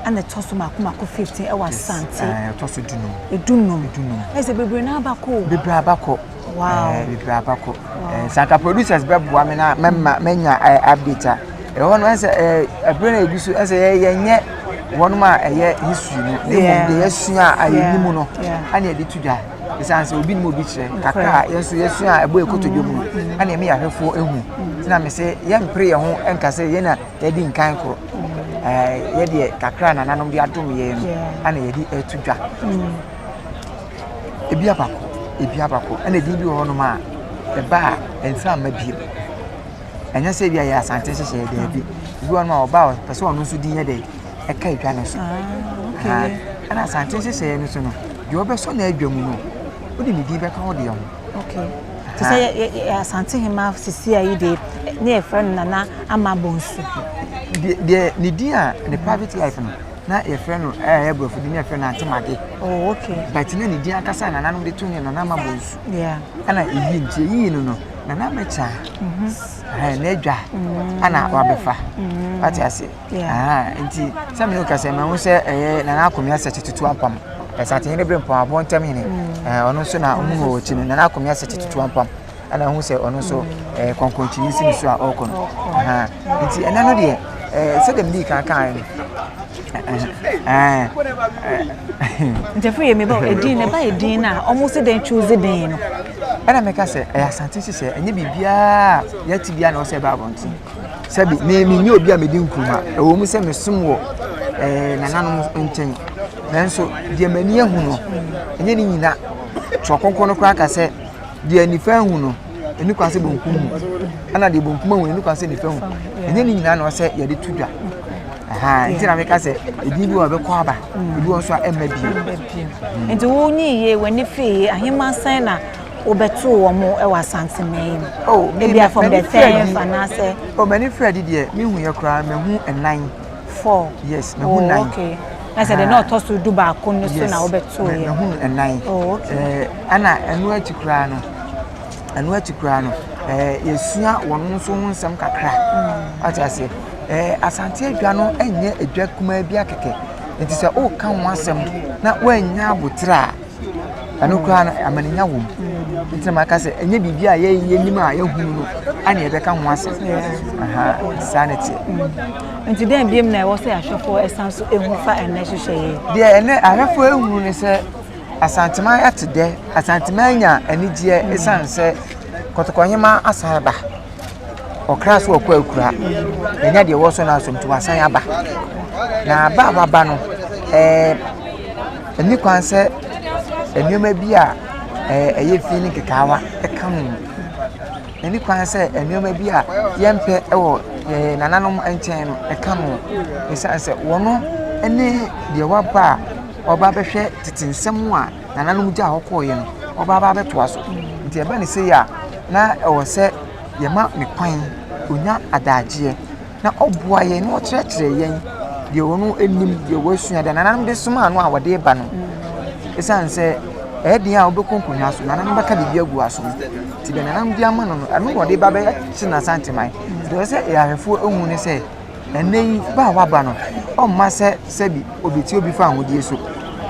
ɛna ɛtɔ so mako mako 15 ɛwɔ Asante. Ɛtɔ so dunum. Edunum. Edunum. Ɛsɛ bebree na aba kɔ. Bebree aba kɔ. Wow. Bebree aba kɔ. Sanka producers bɛboa me na mɛma mɛnya update a. Ɛhɔ no ɛsɛ ɛbere na egu so ɛsɛ yɛnyɛ wɔn a ɛyɛ history no na mmom deɛ yɛsua a yɛnim no ɛna yɛde to dwa. Ɛsiane sɛ obi nim obi kyerɛ kakra a yɛn nso yɛsua a ɛbɔ yɛ kotodwe mu no ɛna ɛma yɛahwɛfoɔ ehu. Nti na me sɛ yɛmpere yɛn ho nka sɛ yɛn na yɛadi nkan koro. Ɛɛ yɛ deɛ kakra a nananom de adom yɛn no ɛna yɛde ɛto dwa. Mm. Ebi abakɔ, ebi abakɔ. Ɛna edin bi wɔ hɔnom a ɛba a ɛnsa mma bio. Ɛnyɛ sɛ ebi a yɛ asante nhyehyɛeɛ daabi. Ebi wɔ hɔnom a ɔba a ɔpɛ sɛ ɔno nso din yɛ dɛ ɛka edwa no so. Ah, ɛna asante nhyehyɛeɛ no so no deɛ ɔbɛsɔ n'adwa mu no wode ne din bɛka wo deɛ ho. Okay. Te sɛ yɛ yɛ Asantehema sisi a yi deɛ ne yɛfrɛ no Nana Ama Bonsu. Deɛ deɛ ne din a ne private life no na yɛfrɛ no ɛyɛ borɔfo din na yɛfrɛ no Antemade. Oh okay. But na ne din ankasa a nananom de to no yɛ Nana Ama Bonsu. Yeah. Ɛna eyi nti eyiyi no no Nana Mɛkya. Mhm. N'adwa ana wabɛfa. Wate ase? Nti sɛ mene woka sɛ mahu sɛ ɛyɛ Nana Akomea Sɛkye Tutu Ampam. Asantehene Berempɔn aboɔ ntam hene. Ɔno nso na ɔhu wɔ akyi no Nana Akomea Sɛkye Tutu Ampam. Ɛna ɔhu sɛ ɔno nso kɔnkɔnkyini si ne so a ɔrekɔ no. Nti ɛnɛ no deɛ sɛdeɛ mede kan kaeɛ no Nti afei yɛ meba edin na ɛba edin na ɔmo si dɛn choose din no. Ɛna meka sɛ ɛyɛ Asante nhyehyɛ ɛnyɛ biribiara yɛte biara na ɔsɛ ɛba abɔnten. Sɛbi me menyɛ obi a medi nkuruma ɛwɔ mu sɛ mesom wɔ nananom nkyɛn nanso deɛ m'ani ahu no ɛnyɛ ne nyina. Twerɛ Kronkron no koraa ka sɛ deɛ nifa ahu no ɛni kwan sɛ bonkum hu ɛna deɛ bonkum ahu no ɛni kwan sɛ nifa hu. Ɛnyɛ ne nyinaa na ɔsɛ yɛde to dwa. Nti na meka sɛ edin bi wɔ ɛbɛkɔ aba ebi wɔ nso a ɛmma bio. Nti wo nyi yie w'ani fi yie ahema sɛn na wobɛtoo wɔn wɔ Asanteman yi mu? Oh, Ebi a from the tenth anaasɛ. Oh, m'ani firi adi deɛ mehu yɛ koraa mehu nnan. Four. Yes, mehu oh, nnan. Okay. Na sɛ deɛ na ɔtɔ so du baako no so na wobɛtoo yɛ. Mehu nnan. Oh, okay. Ɛna ɛno akyi koraa no ɛno akyi koraa no yɛsua wɔn nso ho nsɛm kakra. Wate aseɛ. Asante adwa no nyɛ adwa kumaa bi akɛkɛ. Nti sɛ woka ho asɛm na woannya aboterɛ a, ɛno koraa no amanenya wɔ mu. Nti na maka sɛ ɛnyɛ biribi a yɛnim a yɛhunu no ɛna yɛbɛka ho asɛm. Saa na ɛteɛ. Nti dɛn biom na ɛwɔ sɛ ahwɛfoɔ ɛsan so ehu fa ɛnɛ hyehyɛ yi? Deɛ ɛnɛ ahwɛfoɔ ehunu ne sɛ Asanteman ate dɛ, Asanteman anya anigyeɛ ɛsiane sɛ Kɔtɔkɔhema asan aba. Ɔkra so ɔkɔ akura. Ɔnya deɛ ɛwɔ so no aso nti wasan aba. Na aba a waba no, ɛɛ ɛni kwan sɛ nneɛma bi a ɛyɛ fi ne nkekaawa ka ho. Ɛni kwan sɛ nneɛma bi a yɛmpɛ wɔ yɛn nananom nkyɛn no ka ho. Ɛsiane sɛ wɔn ne deɛ waba a ɔreba abɛhwɛ tete nsɛm a nananom gyaa hɔ kɔeɛ no, ɔba aba abɛtoa so. Nti ɛba no sei a, na ɛwɔ sɛ yɛma no kwan, ɔnya adagyeɛ na ɔboa yɛn na ɔkyerɛkyerɛ yɛn deɛ ɔno nim, deɛ wasua, deɛ nananom de somaa no a ɔde reba no. Ɛsiane sɛ ɛyɛ den a wobɛkɔ nkonnwa so, nananom bɛka biribi agu w'asom. Nti deɛ nananom de ama no no, ɛno na ɔde ba bɛkyere n'Asanteman. Nti ɛwɔ sɛ ahwɛfoɔ hu ne sɛ, Ɛnnɛ yi, ba a waba no, ɔmma sɛ sɛbi obetie obi fa ahodie so,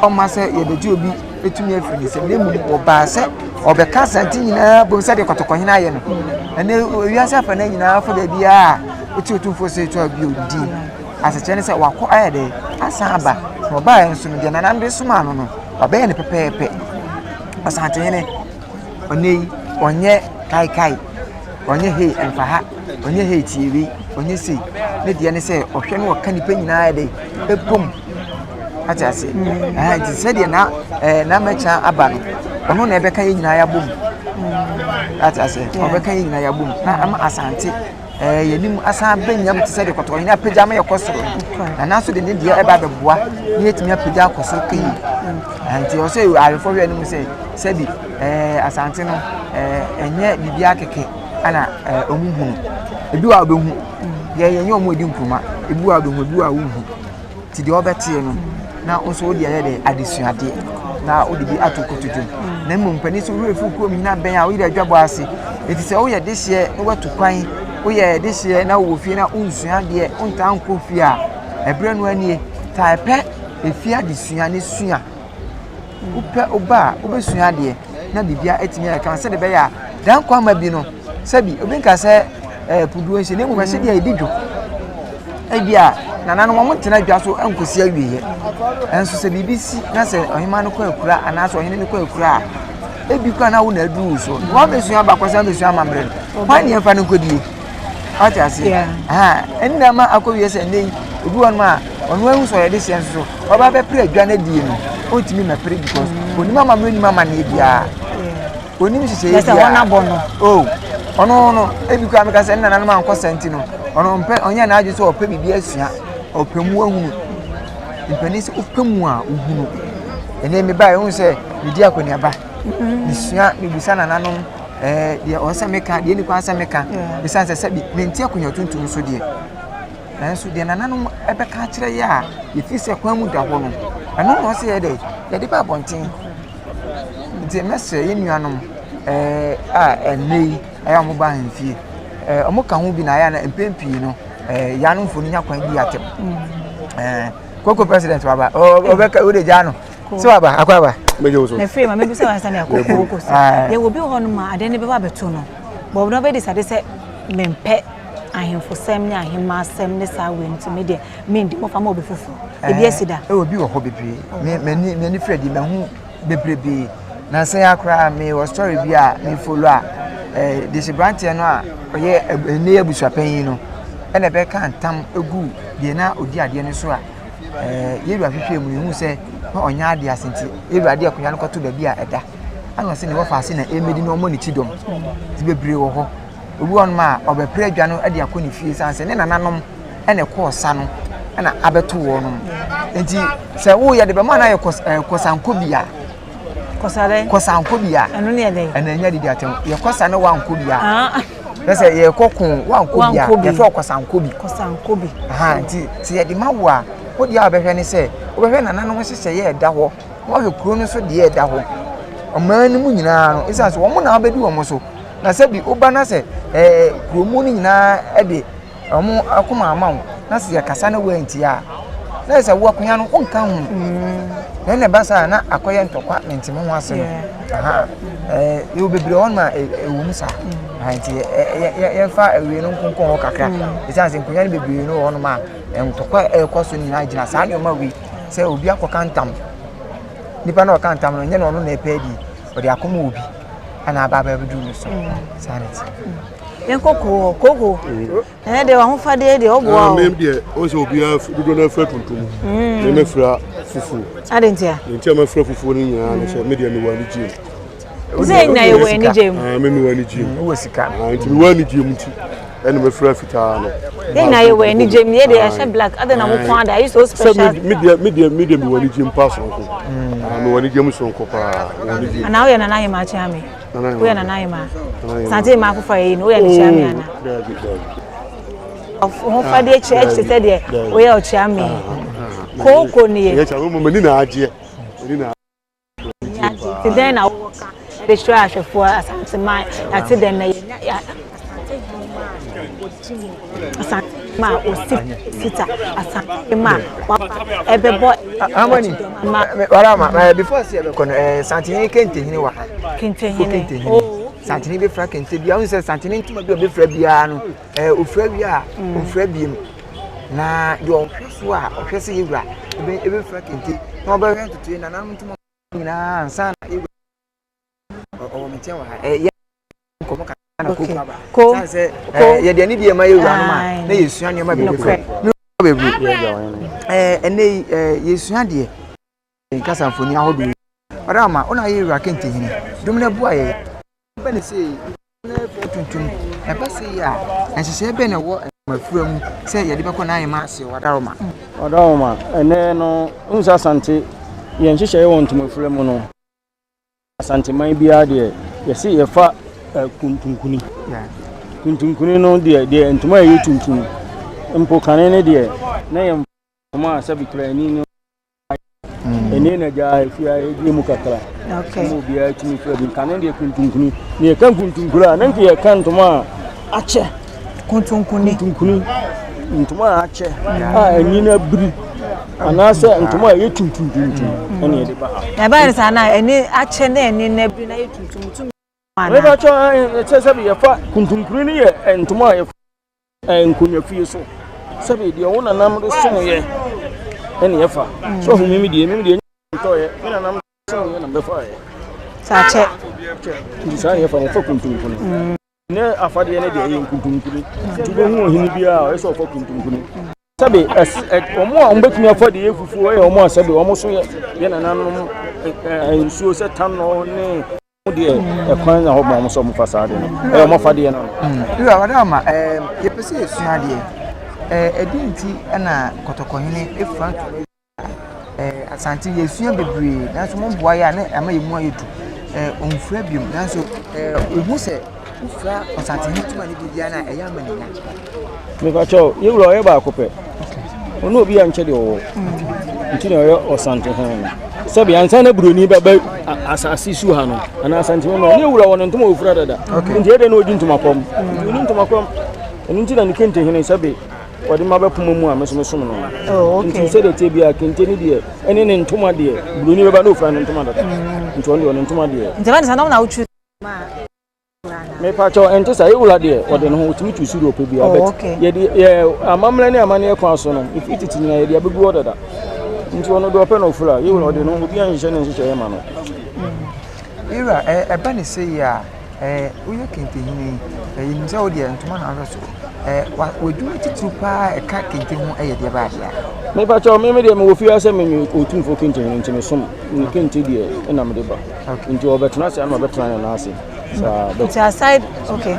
ɔmma sɛ yɛbɛgye obi tumi afiri ne nsam, na mmom ɔbaa sɛ ɔbɛka Asante nyinaa bom sɛdeɛ Kɔtɔkɔhene ayɛ no. Ɛnnɛ wiase afa no nyinaa fa baabiara a wote Otumfoɔ Osei Tuah bio din. Asekyerɛ ne sɛ wakɔ ayɛ dɛ asan aba. Na ɔbaeɛ nso no, deɛ nananom de somaa no no, wabɛyɛ no pɛpɛɛpɛ. Asantehene, ɔnnɛ yi, ɔnyɛ kaekae. Ɔnyɛ hei ɛmfa ha, ɔnyɛ hei tie wei, ɔnyɛ sei. Ne deɛ ne sɛ ɔhwɛ na ɔka nnipa nyinaa yɛ dɛ ɛbom. Ate ase? Ɛhɛn nti sɛdeɛ na ɛɛ na mɛkya aba no, ɔno na ɛbɛka yɛn nyinaa yɛabom. Ate ase? Ɔbɛka yɛn nyinaa yɛabom na ama Asante ɛɛ yɛn anim asan abɛ nyam te sɛ deɛ kɔtɔkɔhene apagya ama yɛkɔ soro no. Na nanso de ne deɛ ɛba abɛboa na yɛatumi apagya akɔ soro kɛyi. Nti ɔsɛ awefoɔ hwɛ anim sɛ sɛbi ɛɛ Asante no ɛɛ ɛnyɛ biribiara kɛkɛ ɛna ɛɛ wɔn hu no. Ebi wɔ a wɔbɛhu. Yɛ yɛnyɛ wɔn a wɔdi nkruma. Ebi wɔ a wɔbɛhu, ebi wɔ a wɔnhu. Nti deɛ wɔbɛteɛ no na wo nso wode ayɛ dɛ adesuadeɛ na wode bi ato kotodwe mu. Na mmom panin sɛ wo werɛ firi kurom nyina bɛn a woyere adwabɔ ase. Nti sɛ woyɛ dehyeɛ na woatu kwan, woyɛ dehyeɛ na wowɔ fie na wonsua adeɛ, wontaa nkɔ fie a, ɛberɛ no anie. Tae pɛ efie adesua ne sua. Wopɛ wo ba a, wobɛsua adeɛ na biribiara atumi ayɛ kama sɛdeɛ ɛbɛyɛ a daa nkwa ama bi no sɛbi obi nka sɛ ɛɛ puduo nhyɛ na mmom ɛhyɛ deɛ ɛdi dwo. Ebi a nananom wɔn ntena dwa so nkɔsi awieɛ nanso sɛ biribi si na sɛ ɔhemaa no kɔ akura anaasɛ ɔhene no kɔ akura a ebi koraa na wo na aduru wo so na wɔabɛsua abakɔsɛm abɛsua amammerɛ no hwan ne yɛmfa no nkɔdie? Wate aseɛ? Ɛne na ama akɔwie sɛ nnɛ yi obi wɔ nom a ɔno ahu sɛ ɔyɛ de hyɛ nso so ɔba bɛpere adwa no adie no ɔntumi mmɛpere because onim amammerɛ onim amanneɛ biara onim nhyehyɛeɛ biara oh ɔno no ebi koraa meka sɛ ne nananom ankɔ sa nti no ɔno mpɛ ɔnyɛ n'adwene sɛ ɔpɛ biribi asua ɔpɛ mu ahunu mpanin sɛ wopɛ mu a wohunu ɛnɛ mebaeɛ wohu sɛ medi akɔneaba mesua mebisa nananom Ɛɛ deɛ ɔwɔ sɛ meka, deɛ ɛnni kwan sɛ meka, ɛsiane sɛ sɛbi mente akonnwa tuntum so deɛ, nanso deɛ nananom bɛka akyerɛ yɛ a yɛfiri sɛ kwan mu da hɔ no, ɛno na ɔsɛ yɛ dɛ yɛde ba abɔnten. Nti mɛsrɛ yɛn nuanom ɛɛ a ɛnnɛ yi ɛyɛ a wɔba ahemfie. Wɔn ka ho bi na ayɛ a na mpɛn pii no yanomfo no nya kwan di atɛm. Koko president waba ɔbɛka wode gya no sɛ waba akɔ aba. Na afei ma mebisa wɔn sani akɔ koko so yɛwɔ bi wɔ hɔ nom a adeɛ no bɛba abɛto no bɔn na ɔbɛdi sade sɛ mempɛ ahemfo sɛm ne ahemmaa sɛm ne saa wei nti me deɛ mendi mofa ma obi foforɔ ebi asi da. Ɛwɔ bi wɔ hɔ bebree m'ani m'ani fira di mahu bebrebe na sɛ ya koraa me wɔ story bi a me follow a eh, desi branteɛ no a ɔyɛ ɛnɛ abusuapanyin no ɛna ɛbɛka ntam egu deɛ na odi adeɛ no so a eh, yɛwura hwehwɛ mu ehu sɛ na ɔnyɛ adeɛ ase nti yɛwura adeɛ akonnwa no kɔto baabi a ɛda ɛna ɔsɛ ne wɔfa ase na ɛmɛdi na ɔmmɔ ne ti dɔm ti bebree wɔ hɔ obi wɔ nom a ɔbɛpere adwa no de akɔ ne fie san sɛ ne nananom ɛna ɛkɔɔ sa no ɛna abɛto wɔn nom nti sɛ woyɛ de bɛma no ayɛ kɔsankɔ bi a kɔsankɔ bi a ɛna ɛnya didi atɛm yɛkɔsa ne wankɔ bi a ah. na sɛ yɛkɔ ko wankɔ bi a yɛfrɛ kɔsankɔ bi kɔsankɔ bi nti sɛ yɛde ma wo a wo deɛ a wobɛhwɛ ne sɛ wobɛhwɛ nananom nhyehyɛeɛ ɛda hɔ na wahwɛ kuro no so deɛ ɛda hɔ ɔman no mu nyinaa no ɛsiane sɛ wɔn na wabɛdi wɔn so na sɛ bi woba na sɛ ɛɛ kuro mu no nyinaa de wɔn akoma ama wo na sɛ yɛkasa na woantie a na yɛ sɛ wo akonya no wonka ho na ɛna ɛba saa na akɔyɛ ntɔkwa mente mo ho ase no yɛwɔ bebree hɔ ma ɛwɔ mu saa nti yɛmfa awie no nkonkɔn hɔ kakra ɛsiane sɛ nkonnwa no bebree no wɔ hɔnom a ntɔkwa a ɛrekɔ so nyinaa gyina saa nneɛma wei sɛ obi akɔka ntam nipa na ɔka ntam no nyɛ na ɔno na ɛpɛ adi ɔde akɔma obi ana aba abɛduru no so saa ne ti Yɛnkɔ kuro hɔ. Koko. Ɛnɛ deɛ w'ahofadeɛ deɛ ɔboa o. Mem deɛ ɔn sɛ obiara dodoɔ no afira tuntum. Me mɛfira fufuo. Ade ntia? Nti a mɛfira fufuo no nyinaa no sɛ me deɛ mewɔ anigye mu. Sɛ nyina yɛwɔ anigye mu. Me mewɔ anigye mu. Wowɔ sika. Nti mewɔ anigye mu nti ɛna mɛfira fitaa no. Yɛn nyinaa yɛwɔ anigye mu. Yɛ deɛ yɛahyɛ black. Adɛn na mo kɔn ada? Are you so special? Sɛ me deɛ me deɛ me deɛ mewɔ anigye mu paa soronko. Mewɔ anigye mu soronko paa. Anaa woyɛ Nana Ahemaa Kyeame? Woyɛ Nana Ahemaa? Sante mmaa foforɔ a yɛyi no, woyɛ ne kyeame ana? Ahofadeɛ kyerɛ kyerɛ sɛ deɛ woyɛ ɔkyeame. Kooko nie. M'ani na agyeɛ. M'ani na agyeɛ. Te dɛn na wowɔ ka de kyerɛ ahwɛfoɔ Asante man yɛate dɛn na yɛnya Asante hema a ɔdi mu Asante hema a ɔsi sita Asante hema a waba ɛbɛbɔ Amani, wala before sɛ yɛbɛkɔ no, eh, Santehene kentehene wɔ ha. Kentehene. Kentehene. Oh. Santehene bɛfira kente bia, wohu sɛ Santehene ntoma bi a ɔbɛfira biara no, eh, ɔfira wie a, ɔmfira biem. Na deɛ ɔhwɛ so a, ɔhwɛ sɛ yɛwura ɛbɛfira kente, na ɔbɛhwɛ ntotoeɛ nananom ntoma nyinaa ansa na yɛwura ɔwɔ me nkyɛn wɔ ha. Eh, yɛ nkɔmmɔ kakra na koko aba. Ko. Sane sɛ eh, yɛde ani deɛ ma yɛwura nom a, na yɛsua nneɛma bebree. Bebree. Eh, ɛnɛ yi, eh, yɛsua deɛ. Nkasa mfoni ahodoɔ yi. Ɔda ama wo na ayɛ wura kentehene. Dom na boa yɛ. Ɛba ne sei, na ɛfɛ tuntum. Ɛba sei a, nhyehyɛɛ bɛn na ɛwɔ mmafra mu sɛ yɛde bɛkɔ n'ahema ase Wadaroma? Wadaroma, ɛnɛ no, wohu sɛ Asante, yɛn nhyehyɛeɛ wɔ ntomafura mu no, Asanteman biara deɛ, yɛse yɛfa kuntunkuni. Kuntunkuni no deɛ, deɛ ntoma a ɛyɛ tuntum. Mpo kane no deɛ, na yɛn ntoma a sɛbi kura ani no Ɛnne na gya efi a edie mu kakra. Okay. Ɛma obiara tumi fira bi. Kane deɛ kuntunkuni. Na yɛka nkuntunkuni a, na nka yɛka ntoma a akyɛ. Kuntunkuni. Kuntunkuni. Ntoma a akyɛ a ani no abiri anaasɛ ntoma a ɛyɛ tuntum tuntum ɛna yɛde ba ha. Na ɛbɛyɛ no saa na ani akyɛ na ani no abiri na ɛyɛ tuntum tumi. Meba kyɛ sɛ sɛ yɛfa kuntunkuni no yɛ ntoma a yɛfa Nkonnwa fie so sɛbi deɛ wo nanam de som yɛ ɛne ɛfa so ɔho mimi deɛ mimi deɛ ntɔyɛ me nanam som yɛ na mbɛfa yɛ saa kyɛ nti saa ne ɛfa wɔfa kuntunkuni mm. ne afadeɛ ne deɛ ɛyɛ nkuntunkuni nti wobɛhu ɔhene biara ɔyɛ sɛ ɔfa kuntunkuni sɛbi wɔn a wɔbɛtumi afa deɛ ɛyɛ fufuo ɛyɛ wɔn a sɛbi wɔn so yɛ yɛ nananom nsuo sɛ tanɔ ne Mo deɛ ɛkwan na hɔ ma wɔn sɛ wɔn fa saa adeɛ no ɛyɛ wɔn afadeɛ no. Wura wada ama ɛɛ yɛpɛ sɛ yɛsua adeɛ ɛɛ ɛdi nti ɛna kɔtɔkɔhene efura ntoma ɛɛ asante yɛsua bebree nanso mo boa yɛ a na ama yɛ mu ayɛ du ɛɛ ɔnfura biom nanso ɛɛ ehu sɛ wofura ɔsantehene ntoma ne biribiara na ɛyɛ ama ne nya. Mepakyɛw, yɛn wura ɔyɛ baako pɛ. Ɔne obi a nkyɛ deɛ ɔwɔ. Nti na ɔyɛ ɔsantehene no. Sɛbi ansa na buroni bɛba asase su ha no anaa asantema mu ne wura wɔ ne ntoma ofura dada. Nti ɛdɛ na ɔdi ntoma kɔm. Nti ɔni ntoma kɔm. Ɛno nti na ne kente hene sɛbi wɔde ma bɛpoma mu a me so mesom no. Oh, Nti sɛdeɛ ɛteɛ biara kente ne deɛ ɛne ne ntoma deɛ buroni bɛba na ofura ne ntoma dada. Nti ɔno deɛ ɔne ntoma deɛ. Nti ɛba ne saa na wo na wotwi Mepakyɛw ɛnte saa yɛwura deɛ ɔde ne ho ɔtumi tu si deɛ ɔpɛ biara Oh, but okay. yɛde yɛ amammerɛ ne amanneɛ kwan so no ɛfiri tete nyinaa yɛde abɛgu hɔ dada nti ɔno deɛ ɔpɛ na ɔfura yɛwura ɔde ne ho obiara nhyehyɛ ne nhyehyɛeɛ ma no. Yɛwura ɛ ɛba ne sɛ yi a ɛ woyɛ kentehene yi ɛ yɛnim sɛ wo deɛ ntoma na wohwɛ so ɛ wa w'adwuma titiriw paa a ɛka kente ho yɛ deɛ bɛyɛ adeɛ a. Mepakyɛw me me deɛ mewɔ fie ha sɛ menye Otumfoɔ kentehene nti mesom ne kente deɛ ɛna mede ba nti ɔbɛtena ase a na ɔbɛtena ne nan ase. Saa bɛ. Nti aside okay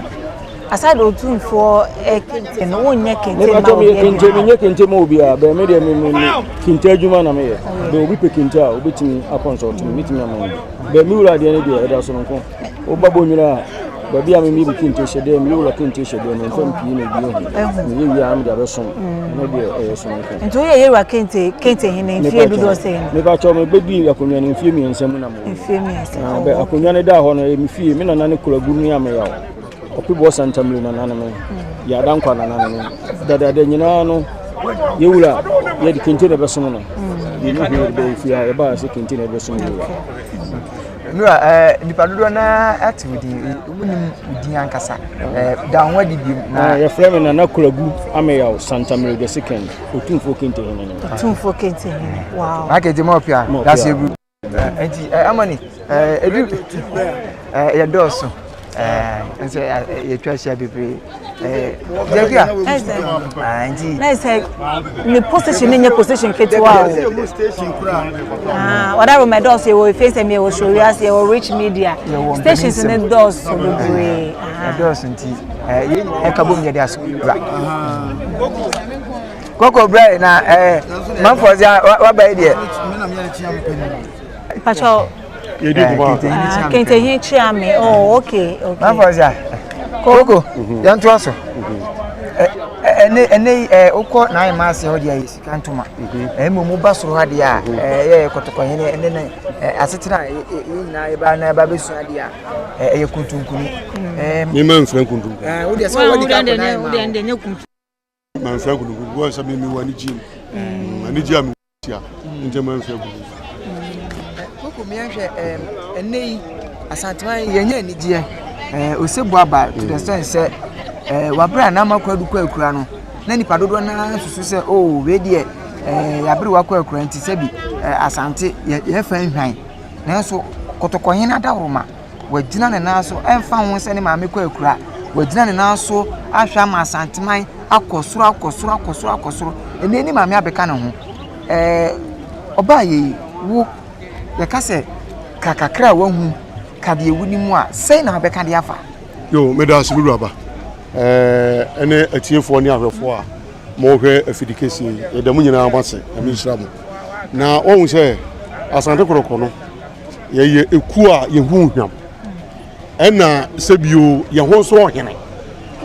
aside otumfoɔ eh, kente no wonyɛ kente ma obi obiara. Kente menyɛ kente ma obiara bɛn me deɛ me me me kente adwuma na meyɛ bɛn obi pɛ kente a obetumi akɔnsɔlto me metumi ama no bɛn me wura adeɛ no deɛ ɛda sononko woba bɔ nwura a baabi a mimi bi kente hyɛ dɛ meyɛ wura kente hyɛ dɛ memfa mpii na obi ahu meyɛ wie a mede abɛsom ɛno deɛ ɛyɛ sononko. Nti woyɛ yɛwura kente kente hene mfie dodoɔ sɛn no? Mepa kyɛw mebɛdi akonnwa no mfie mmiɛnsa mu na mo. Mfie mmiɛnsa. Ah, bɛ akonnwa no da hɔ no ɛyɛ me fie me nana ne kuragu ne ameyaw ɔpebɔ santamire nana ne me mm. yɛ adankwa nana ne me dadaada nyinaa no yɛwura yɛde kente na ɛbɛsom no mm. yɛne hwee yɛde bɛwɔ fie a yɛbaa sɛ kente na ɛbɛsom yɛwura. Nura ɛɛ eh, nipa dodoɔ naa ate wo din wɔn nim wo din ankasa ɛɛ eh, da ho adi bi na. Ah, yɛfrɛ me nana kuragu ameyaw santamire the second otumfoɔ kente hene no. Otumfoɔ kente hene wow. Maa kente ma ɔpia daseɛ gu. Nti amani edu yɛ dɔɔso nso yɛtwa ahyia bebree jɛkua nti. Na sɛ ne position ne nyɛ position ketewa o ɔda roma dɔɔso yɛwɔ efeesɛm yɛwɔ soriase yɛwɔ rich media stations ne dɔɔso bebree. Ɛdɔɔso nti yɛn nyinaa ɛka bom yɛde aso wura. Kɔkɔ brɛ na ɛɛ eh, manfoɔ sɛ waba yi deɛ. Pacho. Eh, Kentehin kyia me. Oh, okay, okay. Manfoɔ sɛ koko mhm. yɛn to aso. Ɛnɛ ɛnɛ yi ɛɛ wokɔ n'ayɛ maa se hɔ deɛ yɛ sika ntoma. Ɛɛ mmom woba soro ha deɛ a ɛɛ yɛ kɔtɔkɔhene ɛne ne ɛɛ asetena yɛ nyinaa yɛba na yɛba bɛsua deɛ a ɛyɛ kuntunkuni. Ɛɛ mi ma nfrɛ kuntunkuni. Ɛɛ wo deɛ sɛ wɔde ka kɔ n'ayɛ maa. Mamfrɛ gudugudu because sɛ me wɔ anigye mu. Mm. Anigye a mewɔ tia nti mamfrɛ gudugudu. Koko meyɛhwɛ ɛnɛ yi Asanteman yɛnyɛ anigyeɛ Osebo aba to the extent sɛ wabrɛ a na ama kwadu kɔ akura no na nipa dodoɔ no ara susu sɛ oh wei deɛ yɛabere wakɔ akura nti sɛbi Asante yɛfa nhwan nanso Kɔtɔkɔhene adaworoma Wagyina ne nan so, ɛmfa ho sɛ ne maame kɔ akura, wagyina ne nan so ahwɛ ama Asanteman akɔ soro, akɔ soro, akɔ soro, akɔ soro. Ɛnɛ ne maame abɛka ne ho. Ɛɛ ɔbaa yɛ yi, wo, yɛka sɛ ka kakra a wahu, ka deɛ wonim a, sɛn na wobɛka de afa? Yo, meda ase me wuraba. Ɛɛ ɛne atiefoɔ ne ahwɛfoɔ a mohwɛ afidi kɛseɛ yi, yɛda mo nyinaa mo ase, Nyame nhyira mo. Na wɔhu sɛ Asante Kɔtɔkɔ no, Yɛyɛ ekuo a yɛn ho hwam. Ɛna sɛbio yɛn ho nso ɔhene.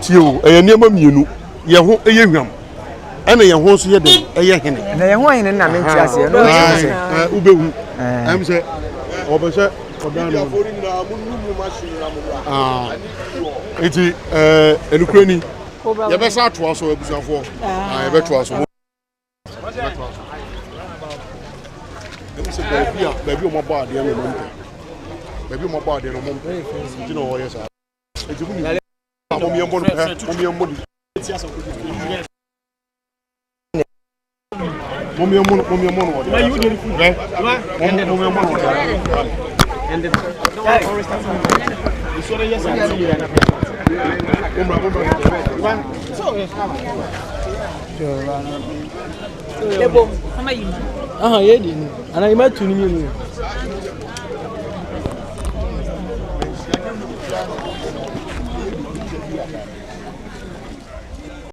Tie o, ɛyɛ nneɛma mmienu. Yɛn ho yɛ hwam. Ɛna yɛn ho nso yɛ dɛn? Ɛyɛ hene. Na yɛn ho hene na mente aseɛ. No kyerɛ sɛ. Wobɛhu. Ɛm sɛ ɔbɛ sɛ ɔdan no. Nti ɛnukura ni. Yɛbɛsa atoa so abusuafoɔ. Yɛbɛtoa so. Ɛmu sɛ baabi a baabi a wɔabɔ adeɛ no wɔn mpɛ baabi a wɔabɔ adeɛ no wɔn mpɛ nti na wɔyɛ saa nti mo ni a mo yɛn bɔ no pɛ mo yɛn bɔ no mo yɛn bɔ no mo yɛn bɔ no wɔde ɛ mo mo yɛn bɔ no wɔde. Aha, yɛ di ni. Ana ima tu ni mienu.